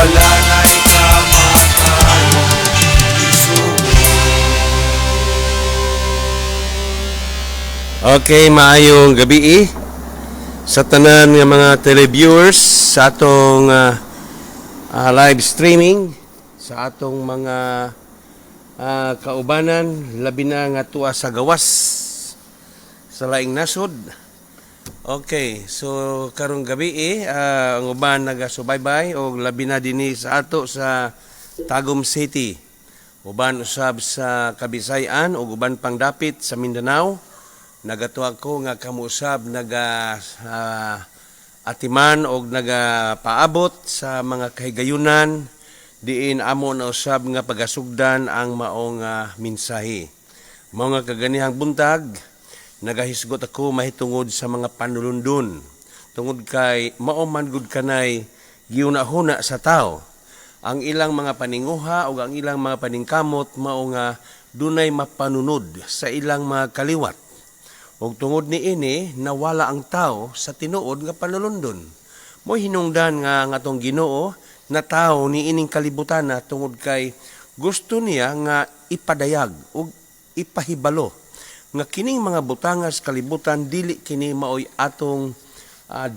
Wala na'y kamatayon, igsuon. Okay, maayong gabi sa tanan nga mga televiewers sa atong live streaming, sa atong mga kaubanan, labi na nga tuwa sa gawas sa laing nasod. Okay, so karong gabi ang uban nagasubaybay og labi na dinhi sa ato sa Tagum City. Uban usab sa Kabisayan ug uban pang dapit sa Mindanao. Nagatuo ko nga kamo usab naga atiman og nagapaabot sa mga kahigayunan diin amo na usab nga pagasugdan ang maong mensahe. Mao nga kaganihang buntag, nagahisgot ako mahitungod sa mga panulundon tungod kay mao man gud kanay giunahuna sa tao ang ilang mga paninguha o ang ilang mga paningkamot, mao nga dunay mapanunod sa ilang mga kaliwat. Ug tungod niini, nawala ang tao sa tinuod nga panulundon. Mo hinungdan nga ang atong Ginoo na tao ni ining kalibutan na tungod kay gusto niya nga ipadayag ug ipahibalo nga kining mga butangas kalibutan, dili kini maoy atong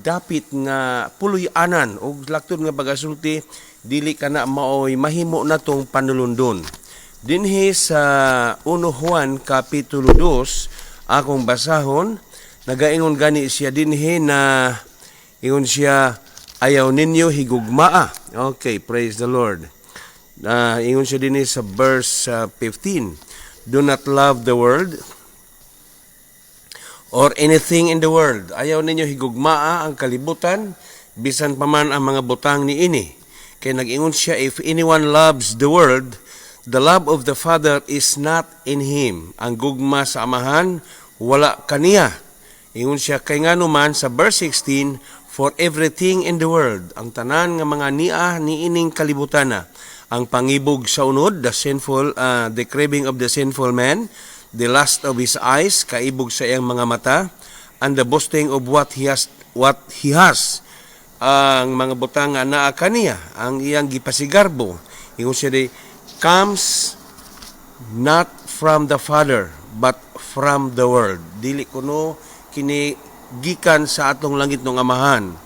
dapit nga puloy-anan ug laktod nga pagasulti, dili kana maoy mahimo natong panulundon. Dinhi sa 1 Juan kapitulo 2 akong basahon, nagaingon gani siya dinhi na ingon siya, "Ayaw ninyo higugmaa." Okay, praise the Lord. Ingon siya dinhi sa verse 15, "Do not love the world or anything in the world." Ayaw ninyo higugmaa ang kalibutan, bisan pa man ang mga butang niini. Kay nag-ingon siya, "If anyone loves the world, the love of the Father is not in him." Ang gugma sa Amahan, wala kaniya. Ingon siya, kay ngano man sa verse 16, "For everything in the world," ang tanan nga mga nia niining kalibutana, ang pangibog sa unod, the craving of the sinful man, the lust of his eyes, kaibog sa iyang mga mata, and the boasting of what he has, ang mga butang nga naa kaniya, ang iyang gipasigarbo. Ingon siya di, "comes not from the Father, but from the world." Dili kuno kini gikan sa atong langitnong Amahan,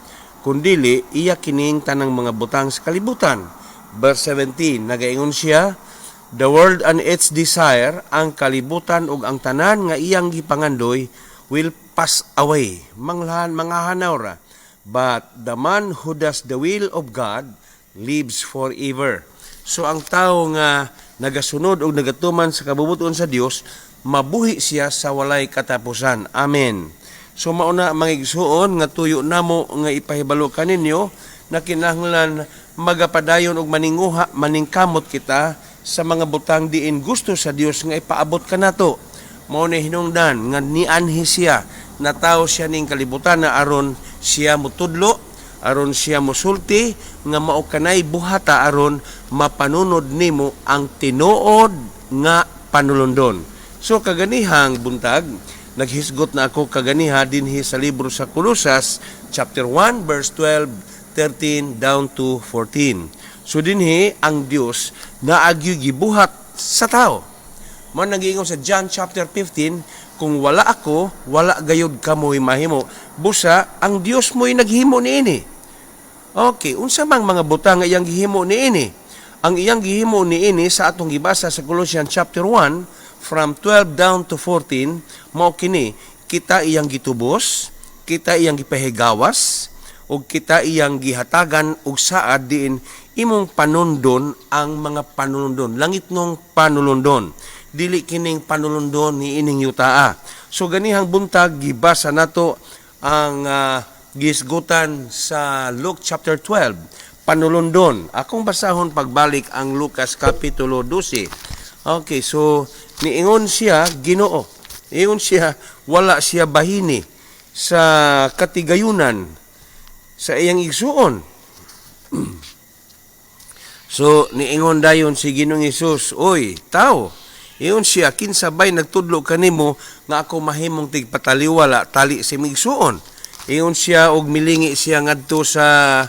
kundili iya kining tanang mga butang sa kalibutan. Verse 17, nagaingon siya, "The world and its desire," ang kalibutan ug ang tanan nga iyang gipangandoy, "will pass away." Manglahan, mga hanaw ra. "But the man who does the will of God lives forever." So ang tao nga nagasunod og nagatuman sa kabubut-on sa Dios, mabuhi siya sa walay katapusan. Amen. So mauna, mga igsuon, nga tuyo namo nga ipahibalo kaninyo na kinahanglan magapadayon og maninguha, maningkamot kita sa mga butang diin gusto sa Dios nga ipaabot kanato. Mao ni hinungdan nga nianhi siya, natawo siya ning kalibutan na aron siya mutudlo, aron siya musulti nga mao kanay buhata aron mapanunod nimo ang tinuod nga panulundon. So kaganihang buntag, naghisgot na ako kaganiha dinhi sa libro sa Kolosas chapter 1 verse 12, 13 down to 14. So dinhi ang Dios naagyo gibuhat sa tao. Mao nagiingon sa John chapter 15, "Kung wala ako, wala gayud kamoy mahimo." Busa ang Dios mo'y naghimo niini. Okay, unsa mang mga butang nga iyang gihimo niini? Ang iyang gihimo niini sa atong gibasa sa Colossians chapter 1 from 12 down to 14, mao kini: kita iyang gitubos, kita iyang gipahigawas, ug kita iyang gihatagan og saad diin imong panundon ang mga panulundon, langitnong panulundon. Dili kining panulundon ni ining yutaa. So ganihang buntag, gibasa nato ang gisgutan sa Luke chapter 12, panulundon. Akong basahon pagbalik ang Lucas kapitulo 12. Okay, so niingon siya Ginoo. Ingon siya, wala siya bahini sa katigayunan sa iyang igsuon. So niingon dayon si Ginoong Hesus, "Oy, tao," ingon siya, "kinsa bay nagtudlo kanimo nga ako mahimong tigpataliwala tali sa imong igsuon?" Ingon siya og milingi siya ngadto sa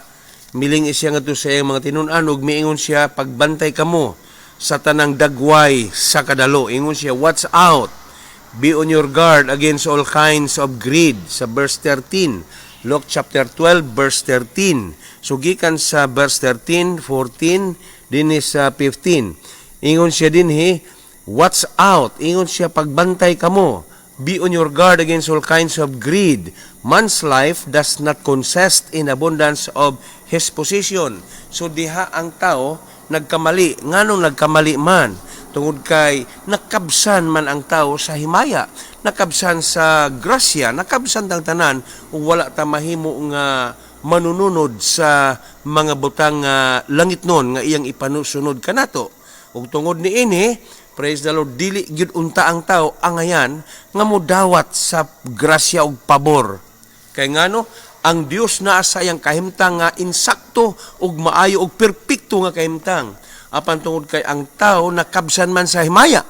Miling siya ngadto sa iyang mga tinun-an ug miingon siya, "Pagbantay kamo sa tanang dagway sa kadalo." Ingon siya, "Watch out. Be on your guard against all kinds of greed," sa verse 13. Luke chapter 12 verse 13. So gikan sa verse 13, 14, dinhi sa 15. Ingon siya dinhi, "Watch out." Ingon siya, "Pagbantay kamo. Be on your guard against all kinds of greed. Man's life does not consist in abundance of his possession." So diha ang tao nagkamali. Nganong nagkamali man? Tungod kay nakabsan man ang tao sa himaya, nakabsan sa grasya, nakabsan tang tanan ug wala ta mahimo nga manununod sa mga butang nga langit nun nga iyang ipanusunod kanato. Ug tungod niini, praise the Lord, dili gyud unta ang tao angayan nga modawat sa grasya ug pabor. Kay ngano, ang Dios naa sa iyang kahimtang nga insakto ug maayo ug perpekto nga kahimtang. Apan tungod kay ang tao nakabsan man sa himaya.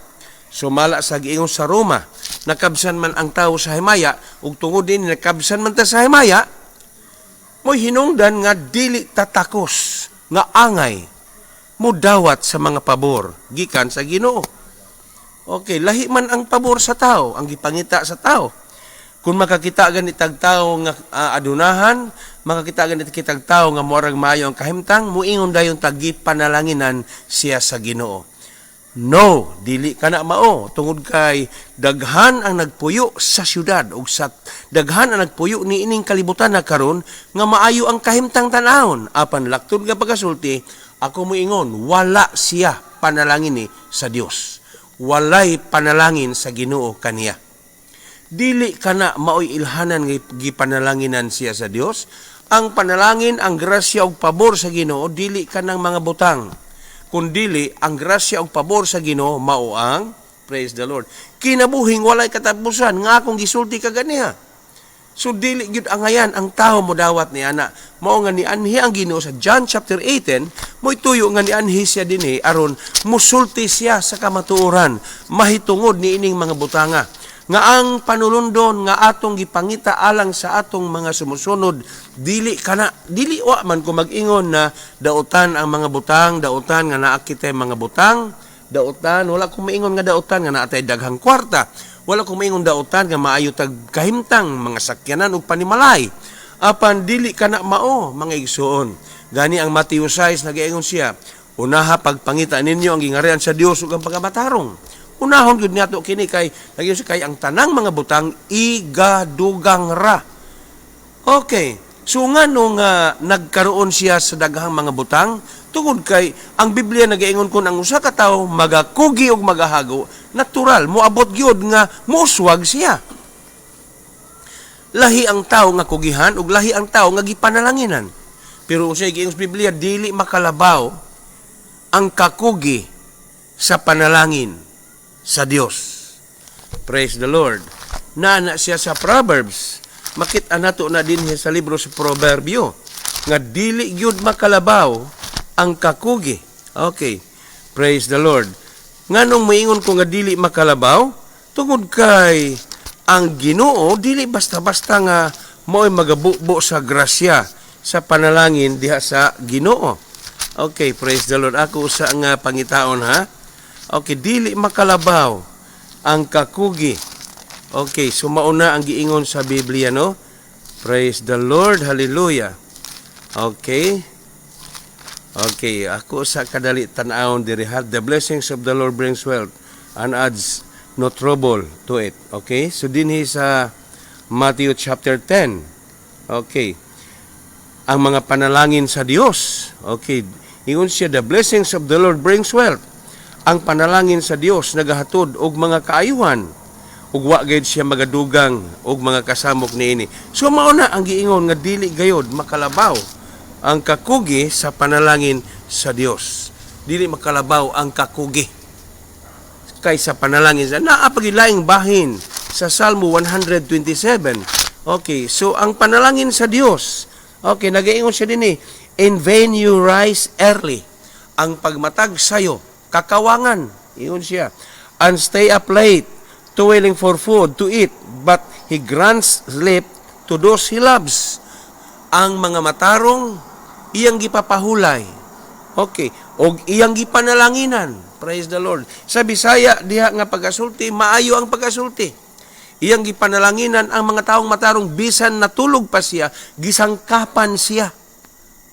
Sumala sa giingon sa Roma, nakabsan man ang tao sa himaya ug tungod din nakabsan man ta sa himaya, mo'y hinungdan nga dili tatakos nga angay mudawat sa mga pabor gikan sa Ginoo. Okay, lahi man ang pabor sa tao, ang gipangita sa tao. Kung makakita gani tag tao nga adunahan, makakita gani kitag tao nga moarag maayo ang kahimtang, muingon dayon tag gipanalanginan siya sa Ginoo. No, dili kana mao tungod kay daghan ang nagpuyo sa syudad ug sa daghan ang nagpuyo niining kalibutan na karon nga maayo ang kahimtang tan-awon, apan laktod nga pagkasulti, ako moingon, wala siya panalangin ni sa Dios. Walay panalangin sa Ginoo kaniya. Dili kana maoy ilhanan nga gipanalanginan siya sa Dios. Ang panalangin, ang grasya ug pabor sa Ginoo, dili kanang mga butang. Kundili ang grasya ug pabor sa Ginoo mao ang, praise the Lord, kinabuhing walay katapusan nga akong gisulti kaganiha. So dili gyud angayan ang tao modawat ni ana. Mao nga nianhi ang Ginoo sa John chapter 18, mo'y tuyo nga nianhi siya dinhi aron musulti siya sa kamatuoran mahitungod niining mga butanga. Nga ang panulundon nga atong gipangita alang sa atong mga sumusunod, dili kana, dili wa man ko mag-ingon na dautan ang mga butang, dautan nga naa kitay mga butang, dautan, wala ko maingon nga dautan nga naa tay daghang kwarta. Wala ko maingon dautan nga maayo tag kahimtang, mga sakyanan ug panimalay. Apan dili kana mao, mga igsuon. Gani ang Matthew 6, nagaingon siya, "Unaha pagpangita ninyo ang gingarian sa Dios ug ang pagkamatarong." Unahon gyud nato kini kay nagaingon siya kay ang tanang mga butang igadugang ra. Okay. So ngano nga nagkaroon siya sa daghang mga butang? Tungod kay ang Biblia nagaingon kon ang usa ka tawo magakugi og magahago, natural moabot gyud nga mouswag siya. Lahi ang tao nga kugihan ug lahi ang tao nga gipanalanginan. Pero unsay giingon sa Biblia, dili makalabaw ang kakugi sa panalangin sa Dios. Praise the Lord. Naa siya sa Proverbs. Makita nato na din sa libro sa Proverbio nga dili gyud makalabaw ang kakugi. Okay. Praise the Lord. Nganong moingon ko nga dili makalabaw? Tungod kay ang Ginoo dili basta-basta nga mo'y magabubo sa grasya sa panalangin diha sa Ginoo. Okay, praise the Lord. Ako sa nga pangitaon ha. Okay, dili makalabaw ang kakugi. Okay, so mauna ang giingon sa Biblia, no? Praise the Lord. Hallelujah. Okay. Okay, ako sa kadali tan-awon diri ha. The blessings of the Lord brings wealth and adds no trouble to it. Okay? So dinhi sa Matthew chapter 10. Okay. Ang mga panalangin sa Dios. Okay. Ingon siya, "The blessings of the Lord brings wealth." Ang panalangin sa Dios nagahatod og mga kaayuhan ug wa gayud siya magadugang og mga kasamok niini. So mao na ang giingon nga dili gayod makalabaw ang kakugi sa panalangin sa Dios. Dili makalabaw ang kakugi kaysa panalangin sa naa pa laing bahin sa Salmo 127. Okay, so ang panalangin sa Dios. Okay, nagaingon siya din eh, "In vain you rise early." Ang pagmatag sayo, kakawangan, ingon siya. "And stay up late, toiling for food to eat, but he grants sleep to those he loves." Ang mga matarong Iyang gipapahulay. Okay, og iyang gipanalanginan. Praise the Lord. Sa Bisaya diha nga pagasulti, maayo ang pagasulti. Iyang gipanalanginan ang mga taong matarong bisan natulog pa siya, gisangkapan siya.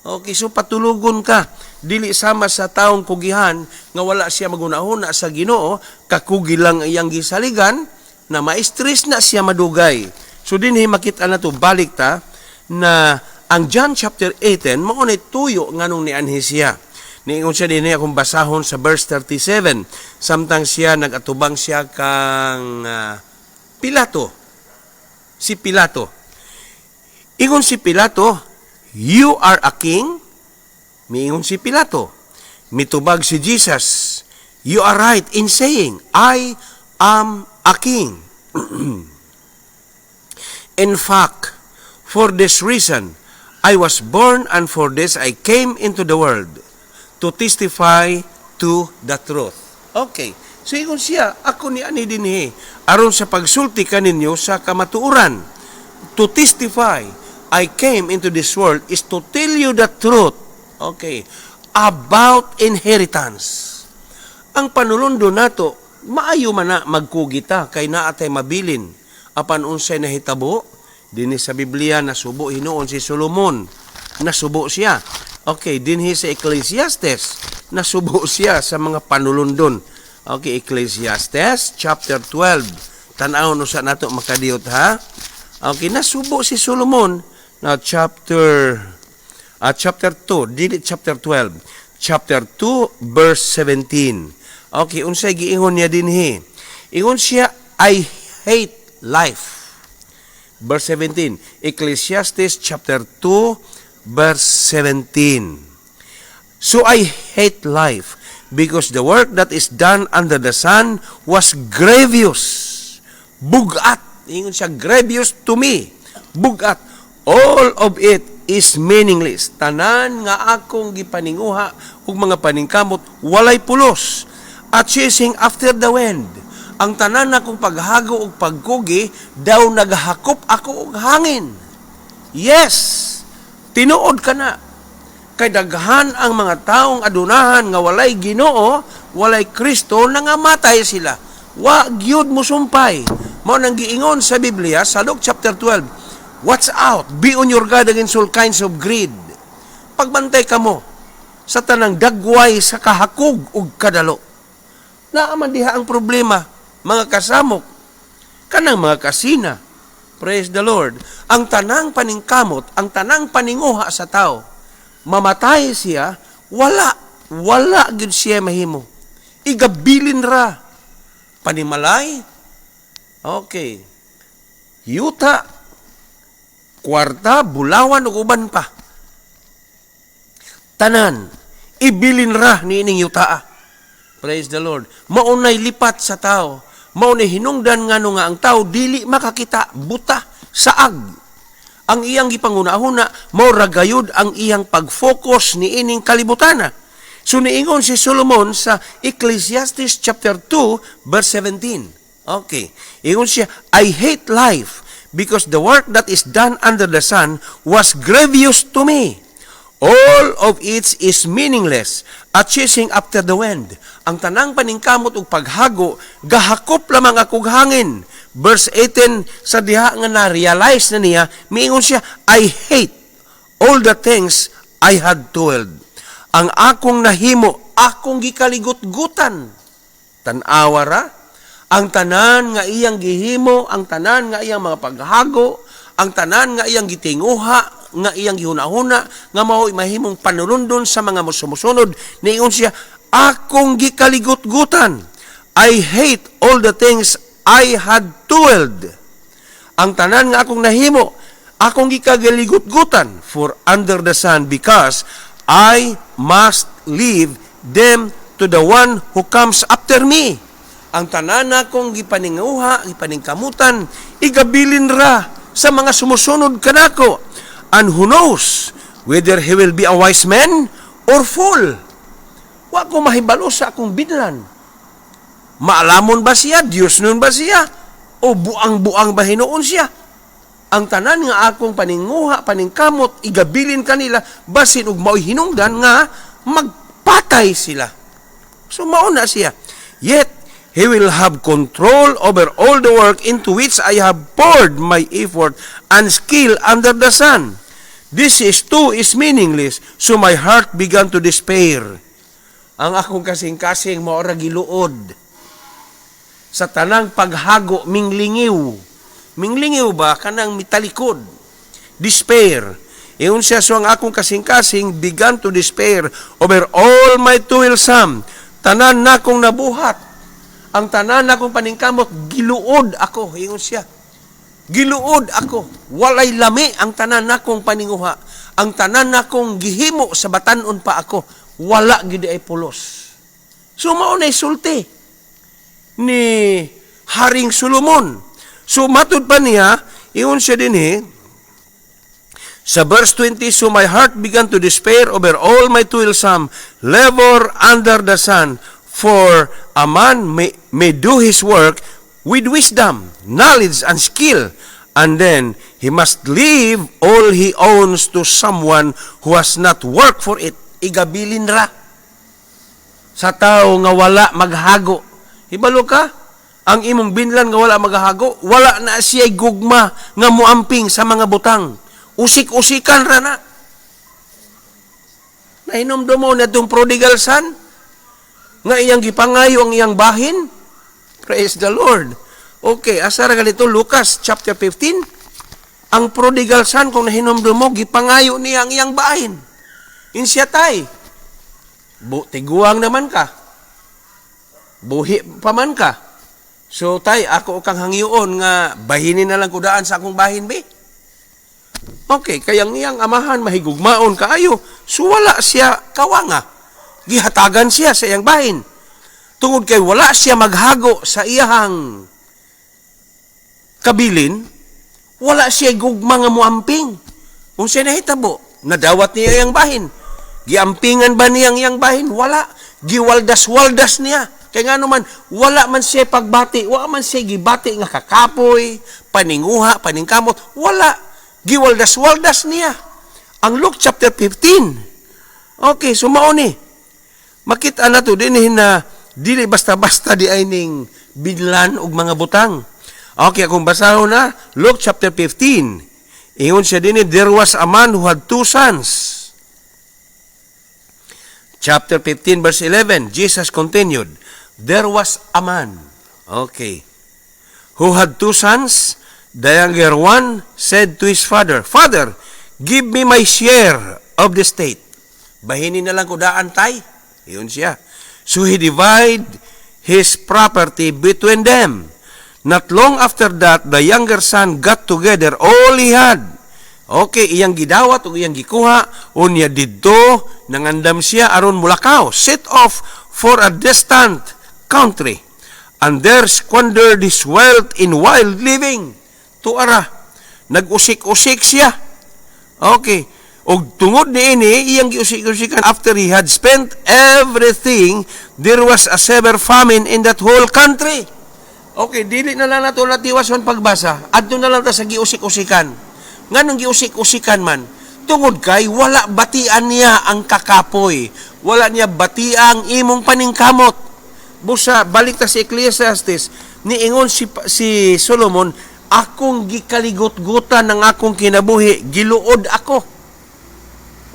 Okay, so patulugon ka. Dili sama sa taong kugihan nga wala siya magunahuna sa Ginoo, kakugi lang iyang gisaligan na ma-stress na siya madugay. So dinhi makita na to, balik ta na ang John chapter 18 mao ni tuyo nganong nianhi siya. Niingon siya dinhi, akong basahon sa verse 37. Samtang siya nagatubang siya kang Pilato. Si Pilato. Ingon si Pilato, "You are a king?" Miingon si Pilato. Mitubag si Jesus, "You are right in saying, I am a king. In fact, for this reason, I was born and for this I came into the world, to testify to the truth." Okay. So ingon siya, ako ni ani dinhi aron sa pagsulti kaninyo sa kamatuoran. To testify, I came into this world is to tell you the truth. Okay. About inheritance. Ang panulundo nato, maayo man na magkugita kay naa tay mabilin. Apan unsay nahitabo? Dinhi sa Biblia, nasubo hinuon si Solomon. Nasubo siya. Okay, dinhi sa Ecclesiastes, nasubo siya sa mga panulundon. Okay, Ecclesiastes chapter 12. Tan-awon usa nato makadiyot ha. Okay, nasubo si Solomon na chapter 2, dili chapter 12. Chapter 2 verse 17. Okay, unsay giingon niya dinhi? Ingon siya, "I hate life." Verse 17, Ecclesiastes chapter 2 verse 17. "So I hate life because the work that is done under the sun was grievous." Bugat. Ingon siya, "grievous to me." Bugat. "All of it is meaningless." Tanan nga akong gipaninguha ug mga paningkamot walay pulos. "A chasing after the wind." Ang tanan akong paghago ug pagkugi daw naghakop ako og hangin. Yes. Tinuod ka na. Kay daghan ang mga taong adunahan nga walay Ginoo, walay Kristo, nangamatay sila. Wa gyud musumpay. Mao nang giingon sa Biblia sa Luke chapter 12, "Watch out, be on your guard against all kinds of greed." Pagbantay kamo sa tanang dagway sa kahakog ug kadalo. Naa man diha ang problema, mga kasamok, kanang mga kasina. Praise the Lord. Ang tanang paningkamot, ang tanang paninguha sa tao, mamatay siya, wala, wala gyud siya mahimo. Igabilin ra. Panimalay, okay. Yuta, kwarta, bulawan, ug uban pa. Tanan, ibilin ra niining yutaa. Praise the Lord. Maunay lipat sa tao. Maunay hinungdan ngano nga ang tao dili makakita, buta, saag. Ang iyang gipangunahuna, mao ra gayud ang iyang pag-focus niining kalibutana. So niingon si Solomon sa Ecclesiastes chapter 2 verse 17. Okay. Ingon siya, "I hate life because the work that is done under the sun was grievous to me. All of it is meaningless, a chasing after the wind." Ang tanang paningkamot ug paghago, gahakop lamang akong hangin. Verse 18, sa diha nga na-realize na niya, miingon siya, "I hate all the things I had toiled." Ang akong nahimo, akong gikaligot-gutan. Tan-awa ra, ang tanan nga iyang gihimo, ang tanan nga iyang mga paghago, ang tanan nga iyang gitinguha, nga iyang gihuna-huna, nga mao mahimong panulundon sa mga sumusunod, niingon siya, "Akong gikaligot-gutan. I hate all the things I had toiled." Ang tanan nga akong nahimo, akong gikagaligot-gutan for under the sun because I must leave them to the one who comes after me. Ang tanan akong gipaninguha, gipaningkamutan, igabilin ra sa mga sumusunod kanako. And who knows whether he will be a wise man or fool? Wa ko mahibalo sa akong binlan. Maalamon ba siya? Diyos nun ba siya? O buang-buang ba hinuon siya? Ang tanan nga akong paninguha, paningkamot, igabilin kanila, basin og mao'y hinungdan nga magpatay sila. So mao na siya. Yet, he will have control over all the work into which I have poured my effort and skill under the sun. This is too is meaningless, so my heart began to despair. Ang akong kasing-kasing mao ra giluod. Sa tanang paghago, minglingiw. Minglingiw ba kanang mitalikod? Despair. Ingon siya, so ang akong kasing-kasing began to despair over all my toilsome. Tanan nakong nabuhat. Ang tanan nakong paningkamot, giluod ako. Ingon siya. Giluod ako. Walay lami ang tanan nakong paninguha. Ang tanan nakong gihimo sa batanon pa ako. Wala gid ay pulos. So mao na sulti ni Haring Solomon. So matud pa niya, ingon siya dinhi, sa verse 20, "So my heart began to despair over all my toilsome labor under the sun, for a man may do his work with wisdom, knowledge, and skill, and then he must leave all he owns to someone who has not worked for it." Igabilin ra sa tao nga wala maghago. Hibalo ka? Ang imong binlan nga wala maghago, wala na siya gugma nga muamping sa mga butang. Usik-usikan ra na. Nahinomdom mo na itong prodigal son nga iyang gipangayo ang iyang bahin. Praise the Lord. Okay, asa ra ganito? Lucas chapter 15. Ang prodigal son, kung nahinomdom mo, gipangayo niya ang iyang bahin. Insiya, "Tay, bu, tiguang naman ka. Buhi pa man ka. So tay, ako kang hangyoon nga bahinin na lang ko daan sa akong bahin be." Okay, kaya ang iyang amahan mahigugmaon kaayo. So wala siya kawanga. Gihatagan siya sa iyang bahin. Tungod kay wala siya maghago sa iyahang kabilin, wala siya gugma nga muamping. Kung siya nahitabo, nadawat niya iyang bahin. Giampingan ba niya ang iyang bahin? Wala. Giwaldas-waldas niya. Kaya nga naman, wala man siya pagbati, wala man siya gibati nga kakapoy, paninguha, paningkamot, wala. Giwaldas-waldas niya. Ang Luke chapter 15. Okay, so mao ni. Makita na to din na dili basta-basta di ay ning binlan og mga butang. Okay, akong basahon na Luke chapter 15. Ingon siya din, there was a man who had two sons. Chapter 15 verse 11, Jesus continued, "There was a man," okay, "who had two sons. The younger one said to his father, 'Father, give me my share of the estate.'" "Bahinin na lang ko daan, tay." Yun siya. So he divided his property between them. Not long after that, the younger son got together all he had. Okay, iyang gidawat o iyang gikuha, unya didto nangandam siya aron mulakaw, set off for a distant country. And there squandered his wealth in wild living. Tuara, nag-usik-usik siya. Okay. Og tungod niini, iyang giusik-usikan, after he had spent everything, there was a severe famine in that whole country. Okay, dili na lang nato natiwason pagbasa. Adto na lang ta sa giusik-usikan. Nganong giusik-usikan man? Tungod kay wala batian niya ang kakapoy. Wala niya batian ang imong paningkamot. Busa balik ta sa Ecclesiastes, niingon si Solomon, "Akong gikaligot-gutan ng akong kinabuhi, giluod ako."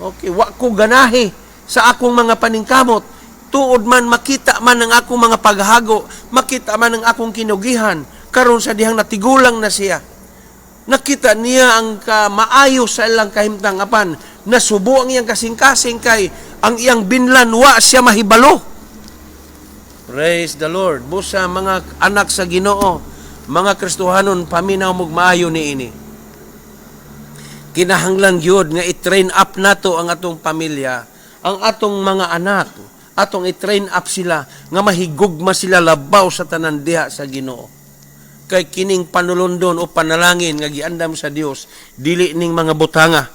Okay, wa ko ganahi sa akong mga paningkamot. Tuod man, makita man ang akong mga paghago, makita man ang akong kinugihan. Karon sa dihang natigulang na siya, nakita niya ang maayo sa ilang kahimtang, apan nasubo ang iyang kasing-kasing kay ang iyang binlan wa siya mahibalo. Praise the Lord. Busa mga anak sa Ginoo, mga Kristohanon, paminaw mog maayo niini. Kinahanglan gyud nga i-train up nato ang atong pamilya, ang atong mga anak, atong i-train up sila nga mahigugma sila labaw sa tanan diha sa Ginoo. Kay kining panulondon o panalangin nga giandam sa Dios, dili ning mga butanga.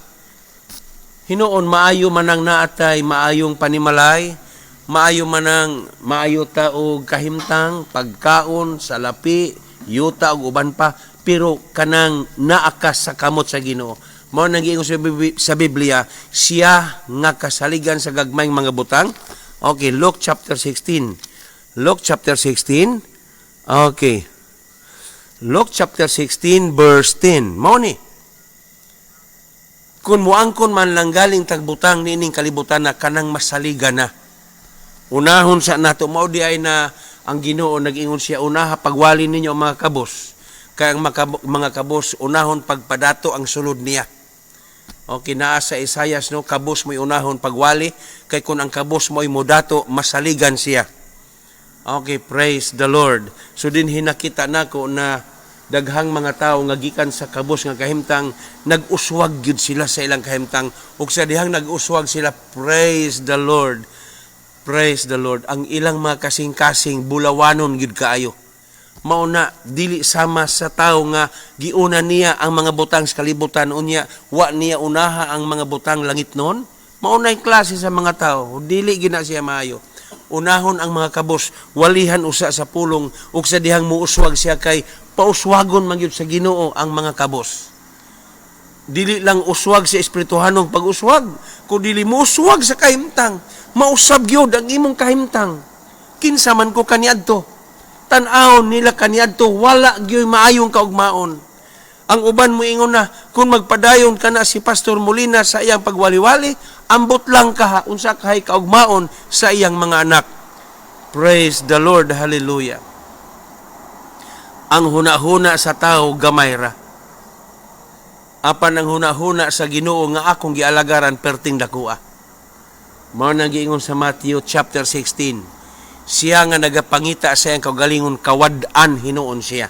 Hinuon maayo man ang naatay maayong panimalay, maayo man ang maayo ta og kahimtang, pagkaon, salapi, yuta ug uban pa. Pero kanang naa ka sa kamot sa Ginoo. Mao nang giingon sa Biblia, siya nga kasaligan sa gagmayng mga butang. Okay, Luke chapter 16. Luke chapter 16. Okay. Luke chapter 16 verse 10. Mao ni. Kung muangkon man lang galing tagbutang niining kalibutan na kanang masaligan na. Unahon sa nato, mao di ay na ang Ginoo nag-ingon siya, unaha pagwali ninyo ang mga kabos. Kay ang mga kabos unahon pagpadato ang sulod niya. Okay, naa sa Isayas, no, kabos mo'y unahon pagwali, kay kung ang kabos mo'y modato, masaligan siya. Okay, praise the Lord. So din hinakita nako na daghang mga tao nga gikan sa kabos nga kahimtang, nag-uswag gyud sila sa ilang kahimtang, ug sa dihang nag-uswag sila, praise the Lord. Praise the Lord. Ang ilang mga kasing-kasing bulawanon gyud kaayo. Mao na dili sama sa tao nga giuna niya ang mga butang sa kalibutan, unya wa niya unaha ang mga butang langit noon. Mao na klase sa mga tao, dili gina siya maayo. Unahon ang mga kabos, walihan usa sa pulong, ug sa dihang muuswag siya, kay pauswagon man gyud sa Ginoo ang mga kabos. Dili lang uswag sa espirituhanong pag-uswag, kun dili mo uswag sa kahimtang, mausab gyud ang imong kahimtang. Kinsa man ko kaniadto? Tan-awon nila kaniadto, wala gyud maayong kaugmaon. Ang uban mo ingon na, kung magpadayon ka na si Pastor Molina sa iyang pagwaliwali, ambot lang ka unsa kahay kaugmaon sa iyang mga anak. Praise the Lord, hallelujah. Ang hunahuna sa tao gamay ra. Apan ang hunahuna sa Ginoo nga akong gialagaran, perting dakua. Mao nang giingon sa Matthew chapter 16. Siya nga nagapangita sa iyang kaugalingon, kawad-an hinuon siya.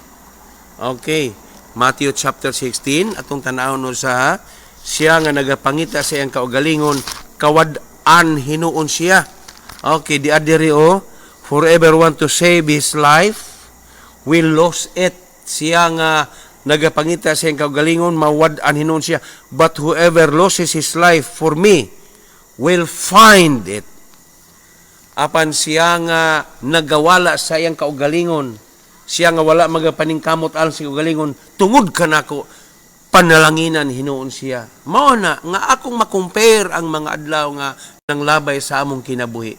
Okay. Matthew chapter 16, atong tan-awon no sa siya nga nagapangita sa iyang kaugalingon, kawad-an hinuon siya. Okay, di adiri o, for want to save his life will lose it. Siya nga nagapangita sa iyang kaugalingon, mawad-an hinuon siya. But whoever loses his life for me will find it. Apan siya nga nagawala sa iyang kaugalingon, siya nga wala magapaningkamot alang sa kaugalingon, tungod kanako, panalanginan hinuon siya. Mao na nga akong makompare ang mga adlaw nga nang labay sa among kinabuhi.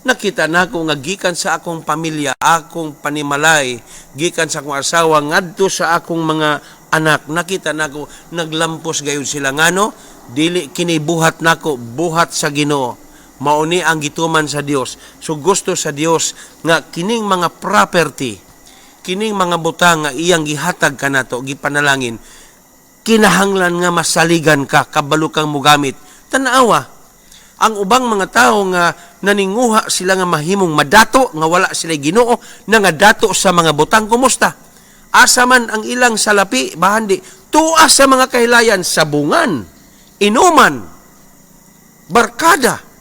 Nakita nako nga gikan sa akong pamilya, akong panimalay, gikan sa akong asawa ngadto sa akong mga anak, nakita nako naglampos gayud sila. Ngano? Dili kini buhat nako, buhat sa Ginoo. Mao ni ang gituman sa Dios. So gusto sa Dios nga kining mga property, kining mga butang nga iyang gihatag kanato, gipanalangin, kinahanglan nga masaligan ka, kabalo kang mugamit. Tanawa, ang ubang mga tao nga naninguha sila nga mahimong madato nga wala sila Ginoo, na nga dato sa mga butang, kumusta? Asa man ang ilang salapi, bahandi tuas sa mga kahilayan, sabungan, inuman, barkada,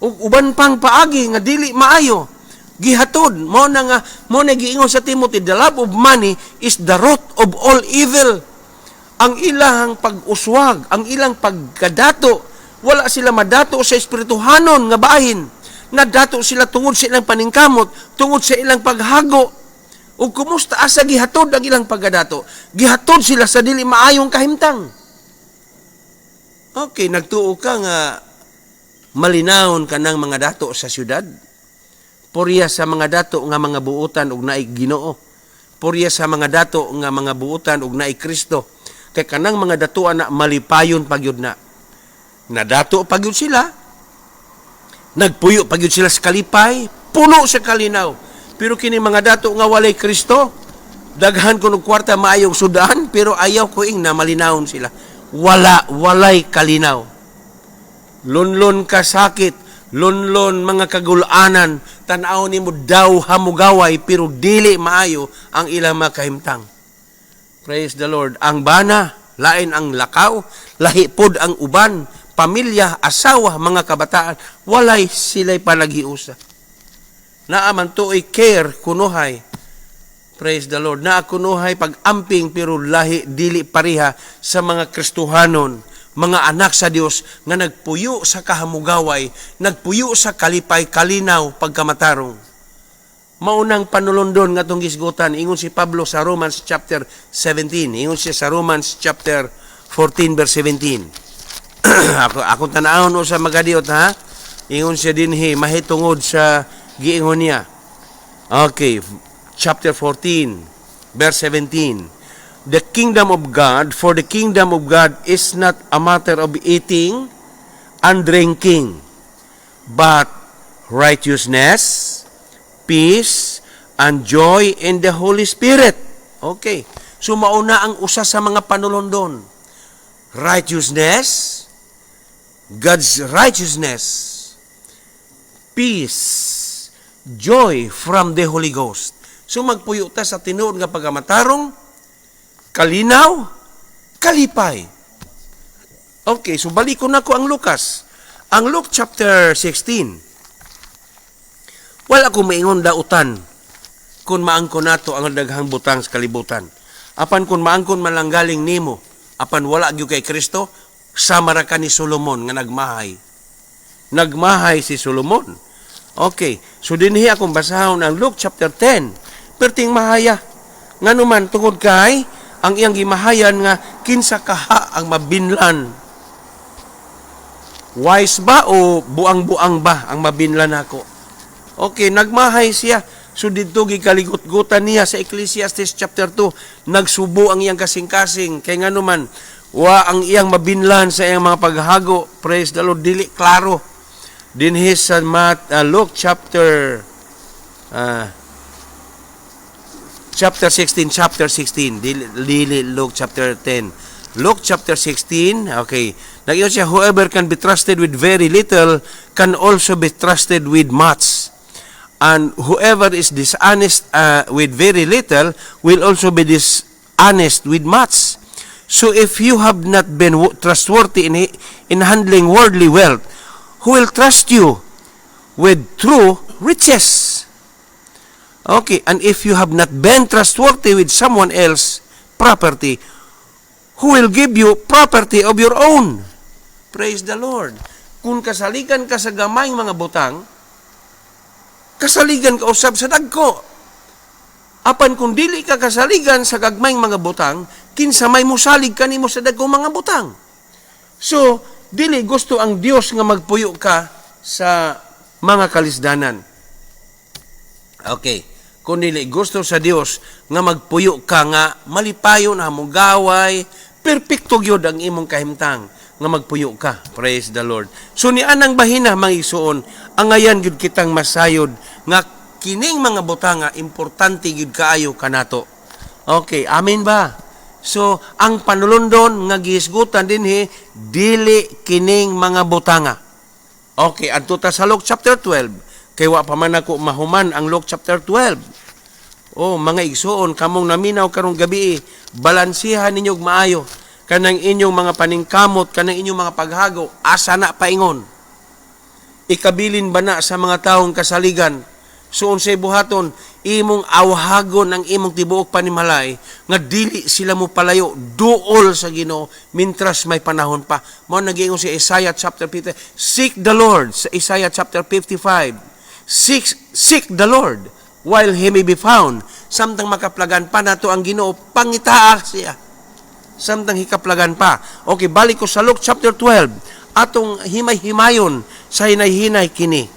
ug uban pang paagi nga dili maayo gihatod. Mo na nga mo na giingon sa Timothy, "The love of money is the root of all evil." Ang ilang pag-uswag, ang ilang pagkadato, wala sila madato sa espirituhanon nga bahin. Nadato sila tungod sa ilang paningkamot, tungod sa ilang paghago. Ug kumusta, asa gihatod ang ilang pagkadato? Gihatod sila sa dili maayong kahimtang. Okay, nagtuo ka nga malinawon ka ng mga dato sa syudad. Purya sa mga dato nga mga buutan og naay Ginoo. Purya sa mga dato nga mga buutan og naay Kristo. Kay kanang mga datuan na malipayon pagyud na. Nadato pagyud sila. Nagpuyo pagyud sila sa kalipay, puno sa kalinaw. Pero kini mga dato nga walay Kristo, daghan kuno kwarta, maayong sudan, pero ayaw ko ing na malinawon sila. Wala, walay kalinaw. Lunlon ka sakit, lunlon mga kagulanan, tan-aw nimo daw hamugaway, pero dili maayo ang ilang mga kahimtang. Praise the Lord. Ang bana, lain ang lakaw, lahi pod ang uban, pamilya, asawa, mga kabataan, walay sila'y panaghiusa. Naa man tuoy care kunuhay. Praise the Lord. Naa kunuhay pag-amping, pero lahi, dili pareha sa mga Kristohanon, mga anak sa Dios nga nagpuyo sa kahamugaway, nagpuyo sa kalipay, kalinaw, pagkamatarong. Maunang panulondon nga atong gisgutan, ingon si Pablo sa Romans chapter 17, ingon siya sa Romans chapter 14 verse 17. Ako tan-awon sa magadiot, ha. Ingon siya dinhi mahitungod sa giingon niya. Okay, chapter 14 verse 17. The kingdom of God, for the kingdom of God is not a matter of eating and drinking, but righteousness, peace, and joy in the Holy Spirit. Okay. So mauna ang usa sa mga panulondon. Righteousness, God's righteousness, peace, joy from the Holy Ghost. So magpuyo ta sa tinuod nga pagkamatarong, kalinaw, kalipay. Okay, so balik ko na ko ang Lucas. Ang Luke chapter 16. Wala ko maingon dautan kung maangkon nato ang daghang butang sa kalibutan. Apan kung maangkon man lang galing nimo, apan wala gyud kay Kristo, sama ra ka ni Solomon nga nagmahay. Nagmahay si Solomon. Okay, so dinhi akong basahon ang Luke chapter 10. Perting mahaya. Ngano man, tungod kay ang iyang gimahayan nga kinsa kaha ang mabinlan. Wise ba o buang-buang ba ang mabinlan nako? Okay, nagmahay siya. So didto gikaligot-gutan niya sa Ecclesiastes chapter 2, nagsubo ang iyang kasing-kasing kay ngano man wa ang iyang mabinlan sa iyang mga paghago. Praise the Lord, dili klaro. Dinhi sa Luke chapter 16, chapter 16, dili, dili Luke chapter 10. Luke chapter 16, okay. Nag siya, "Whoever can be trusted with very little can also be trusted with much. And whoever is dishonest with very little will also be dishonest with much. So if you have not been trustworthy in handling worldly wealth, who will trust you with true riches? Okay, and if you have not been trustworthy with someone else property, who will give you property of your own?" Praise the Lord. Kung kasaligan ka sa gamayng mga butang, kasaligan ka usab sa dagko. Apan kung dili ka kasaligan sa gagmayng mga butang, kinsa may musalig kanimo sa dagko mga butang? So, dili gusto ang Dios nga magpuyo ka sa mga kalisdanan. Okay. Kung dili gusto sa Dios nga magpuyo ka nga malipayon na gaway, perpekto gyud ang imong kahimtang nga magpuyo ka. Praise the Lord. So ni anang bahina, mga igsuon, angayan gyud kitang masayod nga kining mga butanga importante gyud kaayo kanato. Okay, amen ba? So, ang panulondon nga gihisgutan dinhi, dili kining mga butanga. Okay, adto ta sa Luke chapter 12. Kay wa pa man ako mahuman ang Luke chapter 12. Oh, mga igsuon, kamong naminaw karong gabi, balansihan ninyo og maayo kanang inyong mga paningkamot, kanang inyong mga paghago, asa na paingon? Ikabilin ba na sa mga taong kasaligan? So unsay buhaton, imong awhagon ang imong tibuok panimalay nga dili sila mo palayo duol sa Ginoo mintras may panahon pa. Mao nagiingon si Isaiah chapter 50, seek the Lord, sa Isaiah chapter 55. Seek the Lord while he may be found. Samtang makaplagan pa nato ang Ginoo, pangitaa siya. Samtang hikaplagan pa. Okay, balik ko sa Luke chapter 12. Atong himay-himayon sa hinay-hinay kini.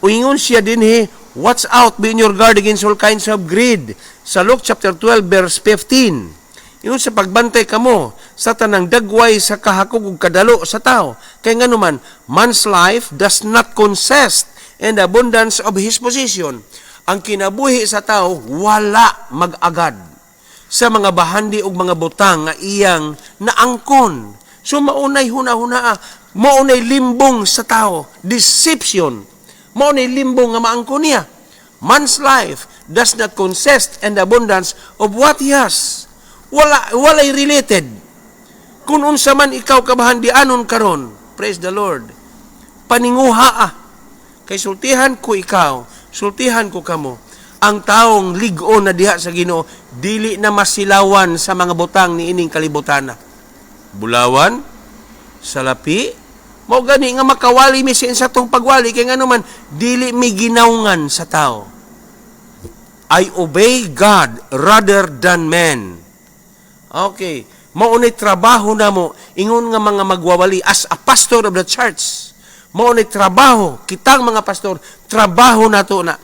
Uingon siya dinhi, "Watch out, be in your guard against all kinds of greed." Sa Luke chapter 12 verse 15. Ingon sa pagbantay kamo sa tanang dagway sa kahakog ug kadalo sa tao. Kay nganuman, man's life does not consist in the abundance of his possession. Ang kinabuhi sa tao wala mag-agad sa mga bahandi ug mga butang nga iyang naangkon. So maunay huna-huna, maunay limbong sa tao, deception. Maunay limbong nga maangkon niya. Man's life does not consist in the abundance of what he has. Wala walay related. Kung unsa man ikaw kabahandianon karon, praise the Lord. Paninguha ah. Kay sultihan ko ikaw, sultihan ko kamo, ang taong lig-on na diha sa Ginoo, dili na masilawan sa mga butang ni ining kalibutana. Bulawan, salapi, mao gani nga makawali mi sa tong pagwali kay ngano man dili mi ginawngan sa tao. I obey God rather than man. Okay. Mao ni trabaho namo ingon nga mga magwawali as a pastor of the church. Mao ni trabaho kitang mga pastor, trabaho nato na.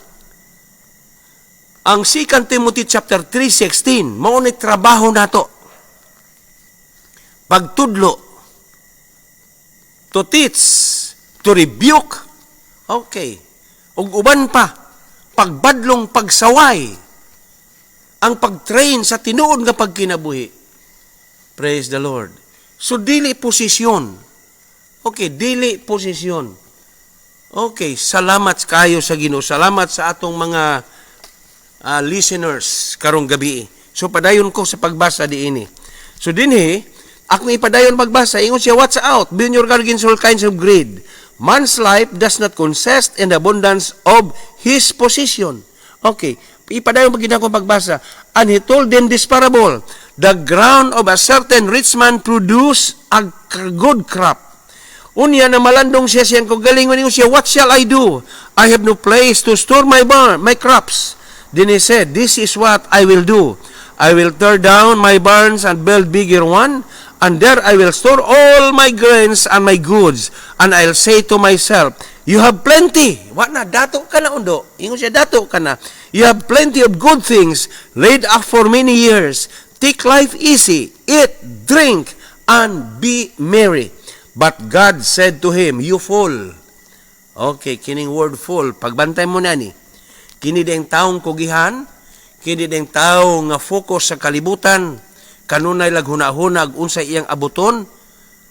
Ang 2 Timothy chapter 3:16, mao ni trabaho nato. Pagtudlo, to teach, to rebuke. Okay. Ug uban pa, pagbadlong, pagsaway, ang pag-train sa tinuod nga pagkinabuhi. Praise the Lord. So dili posisyon. Okay, dili posisyon. Okay, salamat kayo sa Ginoo. Salamat sa atong mga listeners karong gabi. So padayon ko sa pagbasa diini. So dinhi, akong ipadayon pagbasa, ingon siya, "Watch out, be on your guard against all kinds of greed. Man's life does not consist in the abundance of his possession." Okay, ipadayon pag ko pagbasa. "And he told them this parable: The ground of a certain rich man produced a good crop. Unya na malandong siya siyang kaugalingon, ingon siya, 'What shall I do? I have no place to store my barn, my crops. Then he said, 'This is what I will do. I will tear down my barns and build bigger one, and there I will store all my grains and my goods. And I'll say to myself, "You have plenty." Wa na, dato ka na undo. Ingon siya, dato ka na. "You have plenty of good things laid up for many years. Take life easy, eat, drink, and be merry." But God said to him, 'You fool.'" Okay, kining word "fool", pagbantay mo na ni. Kini ding taong kugihan, kini ding tao nga focus sa kalibutan, kanunay lag huna-huna unsay iyang abuton.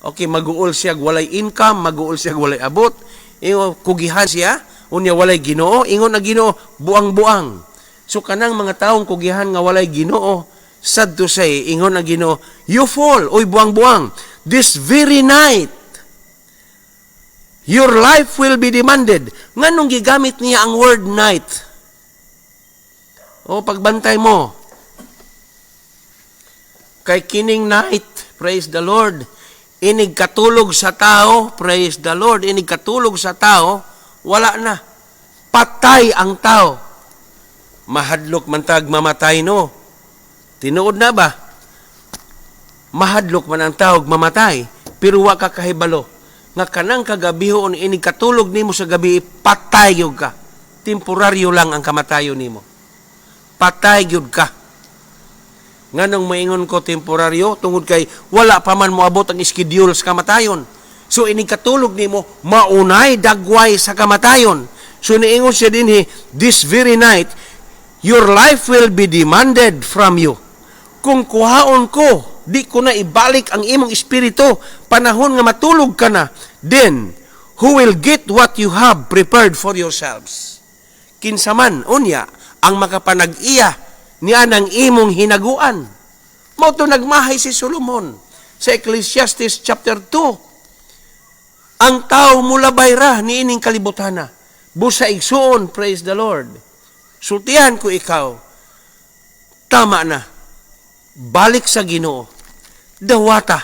Okay, maguol siya walay income, maguol siya walay abot. Ingon kugihan siya, unya walay Ginoo, ingon ang Ginoo, buang-buang. So kanang mga taong kugihan nga walay Ginoo, sad to say, ingon ang Ginoo, "You fool, oy buang-buang, this very night, your life will be demanded." Nganong gigamit niya ang word "night"? O pagbantay mo. Kay kining night, praise the Lord, inig katulog sa tao, praise the Lord, inig katulog sa tao, wala na. Patay ang tao. Mahadlok man tag mamatay, no? Tinuod na ba? Mahadlok man ang tao mamatay, pero wa ka kahibalo nga kanang kagabihon inig katulog nimo sa gabi, patay gyud ka. Temporaryo lang ang kamatayon nimo. Patay gyud ka. Nganong maingon ko temporaryo? Tungod kay wala pa man moabot ang schedule sa kamatayon. So inig katulog nimo, maunay dagway sa kamatayon. So niingon siya dinhi, "This very night your life will be demanded from you." Kung kuhaon ko, di ko na ibalik ang imong espiritu, panahon nga matulog ka na, then who will get what you have prepared for yourselves? Kinsa man, unya, ang makapanag-iya niya ng imong hinaguan? Mao to nagmahay si Solomon sa Ecclesiastes chapter 2. Ang tao mulabay ra niining kalibutana. Busa igsuon, praise the Lord. Sultihan ko ikaw, tama na. Balik sa Ginoo. Dawata,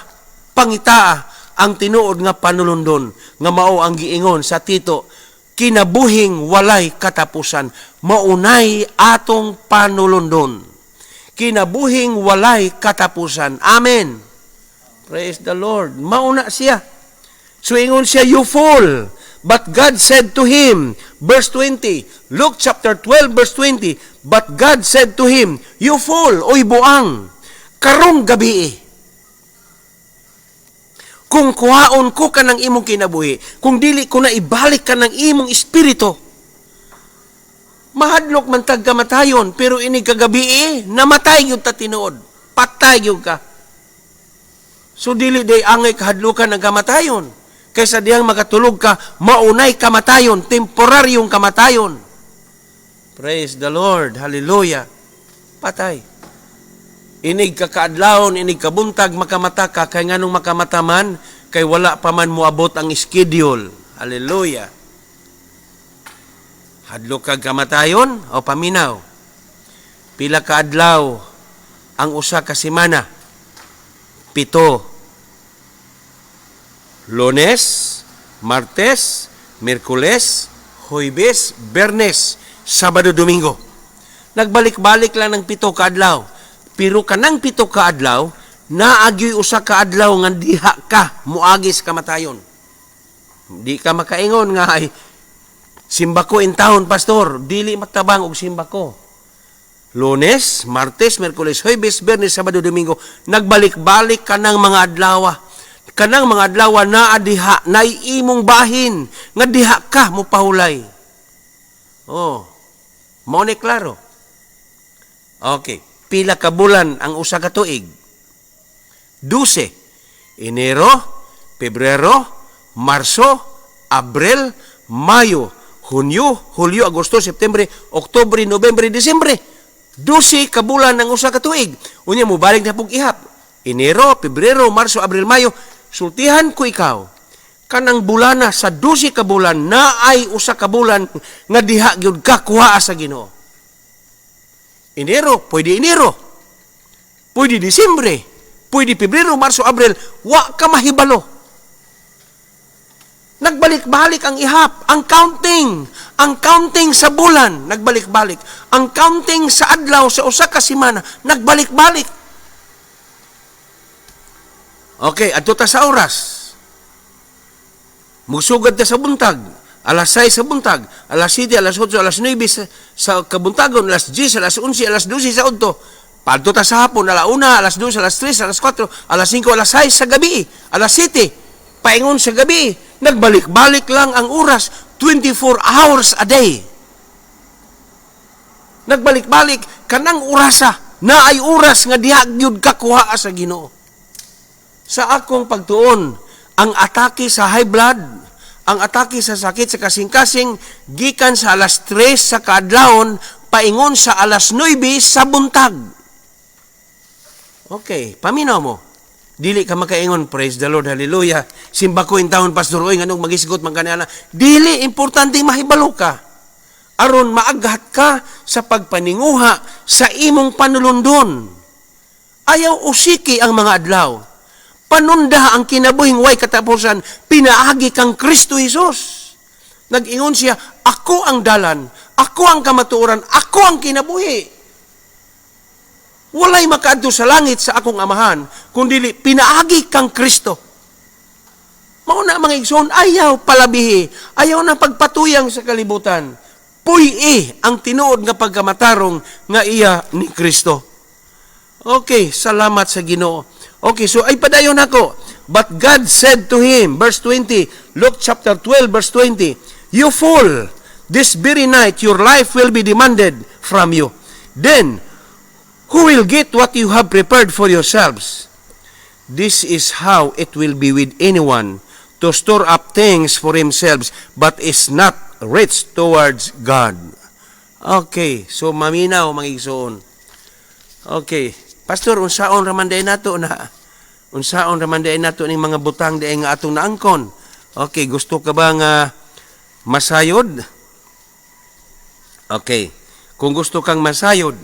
pangitaa ang tinuod nga panulundon nga mao ang giingon sa Tito, kinabuhing walay katapusan, maunay atong panulundon. Kinabuhing walay katapusan. Amen. Praise the Lord. Mauna siya. So ingon siya, "You fool." But God said to him, verse 20, Luke chapter 12, verse 20, "But God said to him, 'You fool, oy buang, karong gabi, kung kuhaon ko ka ng imong kinabuhi, kung dili ko na ibalik ka ng imong espiritu,'" Mahadlok man tag kamatayon, pero ini kagabi eh, namatay gyud ta tinuod. Patay gyud ka. So dili day angay kahadlukan ng kamatayon. Kaysa diyang makatulog ka, maunay kamatayon, temporaryong kamatayon. Praise the Lord. Hallelujah. Patay. Inig ka kaadlawon, inig ka buntag, makamata ka, kay nganong makamata man, kay wala pa man moabot ang schedule. Hallelujah. Hadlok kag kamatayon o paminaw? Pila ka adlaw ang usa ka semana? 7. Lunes, Martes, Miyerkules, Huwebes, Biyernes, Sabado, Domingo. Nagbalik-balik lang ng 7 ka adlaw. Pero kanang 7 ka adlaw, naa gyoy usa ka adlaw nga diha ka muagi sa kamatayon. Di ka makaingon nga, "Ay, simba ko in town, pastor." Dili matabang og simba ko. Lunes, Martes, Miyerkules, Huwebes, Biyernes, Sabado, Domingo, nagbalik-balik kanang mga adlaw. Kanang mga adlaw naa diha, naay imong bahin nga diha ka mo pahulay. Oh. Mao ni klaro. Okay. Pila ka bulan ang usa ka tuig? 12. Enero, Pebrero, Marso, Abril, Mayo, Hunyo, Hulyo, Agosto, Septembre, Oktubre, Nobyembre, Disyembre. 12 ka bulan ang usa ka tuig. Unya mobalik na pug ihap. Enero, Pebrero, Marso, Abril, Mayo. Sultihan ko ikaw. Kanang bulana sa 12 ka bulan naay usa ka bulan nga diha gyud ka kuhaa sa Ginoo. Enero, pwede Enero. Pwede Disyembre. Pwede Pebrero, Marso, Abril. Wa ka mahibalo. Nagbalik-balik ang ihap, ang counting sa bulan, nagbalik-balik. Ang counting sa adlaw sa usa ka semana, nagbalik-balik. Okay, adto ta sa oras. Musugad ta sa buntag, alas 6 sa buntag, alas 7, alas 8, alas 9 sa kabuntagon, alas 10, alas 11, alas 12 sa udto. Padto ta sa hapon, ala 1, alas 2, alas 3, alas 4, alas 5, alas 6 sa gabi, alas 7, paingon sa gabi. Nagbalik-balik lang ang oras, 24 hours a day. Nagbalik-balik kanang orasa, naay oras nga diha gyud ka kuhaa sa Ginoo. Sa akong pagtuon, ang atake sa high blood, ang atake sa sakit sa kasing-kasing, gikan sa alas 3 sa kaadlawon paingon sa alas 9 sa buntag. Okay, paminaw mo. Dili ka makaingon, "Praise the Lord, hallelujah. Simba ko in town, pastor, oy, nganong magisgot man kaniana?" Dili, importante mahibalo ka. Aron maaghat ka sa pagpaninguha sa imong panulundon. Ayaw usiki ang mga adlaw. Panunda ang kinabuhing way katapusan, pinaagi kang Kristo Jesus. Nag-ingon siya, "Ako ang dalan, ako ang kamatuoran, ako ang kinabuhi. Walay makaadto sa langit sa akong amahan, kundi pinaagi kang Kristo." Mao na, mga igsoon, ayaw palabihi, ayaw na pagpatuyang sa kalibutan. Puy-i ang tinuod nga pagkamatarong nga iya ni Kristo. Okay, salamat sa Ginoo. Okay, so ay padayon ako. But God said to him, verse 20, Luke chapter 12, verse 20, "You fool, this very night your life will be demanded from you. Then, who will get what you have prepared for yourselves? This is how it will be with anyone to store up things for himself, but is not rich towards God." Okay, so maminaw, mga igsoon. Okay, pastor, unsaon raman diay nato na? Unsaon raman diay nato ning mga butang diay nga atong naangkon? Okay, gusto ka ba nga masayod? Okay, kung gusto kang masayod,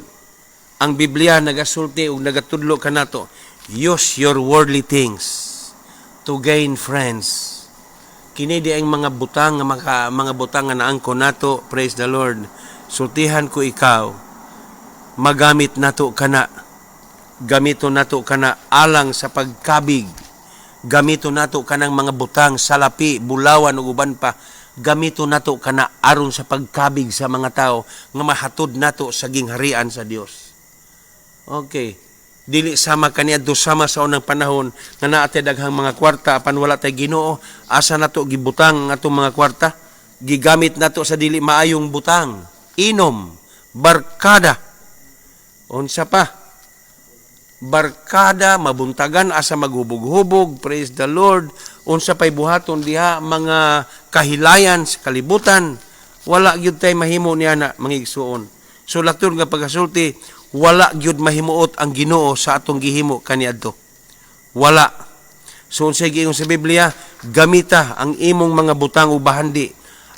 ang Biblia nagasulti ug nagatudlo kanato, use your worldly things to gain friends. Kini di ang mga butang nga mga butang nga naangkon nato, praise the Lord. Sultihan ko ikaw, magamit nato kana. Gamito nato kana alang sa pagkabig. Gamito nato kanang mga butang, salapi, bulawan ug uban pa. Gamito nato kana aron sa pagkabig sa mga tao nga mahatod nato sa gingharian sa Dios. Okay. Dili sama kaniadto, sama sa unang panahon nga naa tay daghang mga kwarta apan wala tay Ginoo. Asa nato gibutang ang atong mga kwarta? Gigamit nato sa dili maayong butang. Inom, barkada. Unsa pa? Barkada, mabuntagan asa maghubog-hubog, praise the Lord. Unsa pay buhaton diha, mga kahilayan sa kalibutan. Wala gyud tay mahimo niya na, mga igsuon. So lakton nga pagkasulti, wala gyud mahimuot ang Ginoo sa atong gihimo kaniadto. Wala. So unsay giingon sa Biblia, gamita ang imong mga butang ug bahandi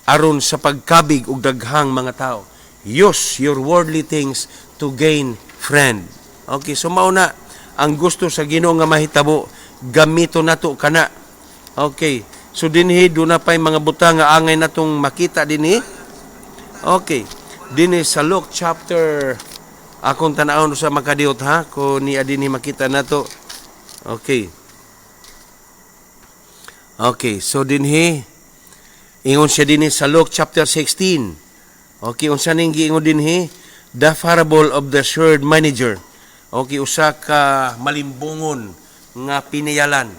aron sa pagkabig og daghang mga tao. Use your worldly things to gain friend. Okay, so mao na ang gusto sa Ginoo nga mahitabo, gamito nato kana. Okay. So dinhi duna pay mga butang nga angay natong makita dinhi. Okay. Dinhi sa Luke chapter, akong tan-awon sa makadiyot ha, kung niya dinhi makita nato. Okay. Okay, so dinhi ingon siya dinhi sa Luke chapter 16. Okay, unsa ning giingon dinhi? The parable of the shrewd manager. Okay, usa ka malimbungon nga piniyalan.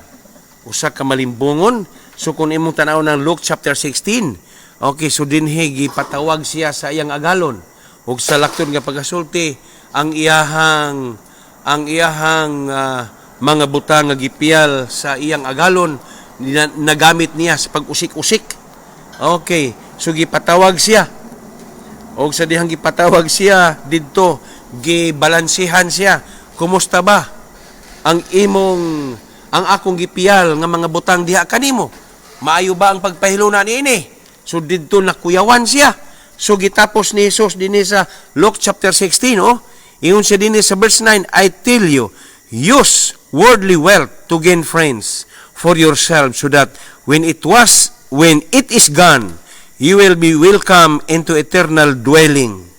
Usa ka malimbungon. So kung imong tan-aw ng Luke chapter 16, okay, so dinhi gipatawag siya sa iyang agalon. Ug sa lakton nga pagasulti, ang iyahang mga butang nga gipiyal sa iyang agalon nagamit niya sa pag-usik-usik. Okay, so gipatawag siya. Og sa dihang gipatawag siya didto, gibalansihan siya. Kumusta ba ang akong gipiyal nga mga butang diha kanimo? Maayo ba ang pagpahiluna niini? So didto nakuyawan siya. So gitapos ni Jesus dinhi sa Luke chapter 16, oh. Ingon siya dinhi sa verse 9, "I tell you, use worldly wealth to gain friends for yourself so that when it is gone, you will be welcome into eternal dwelling."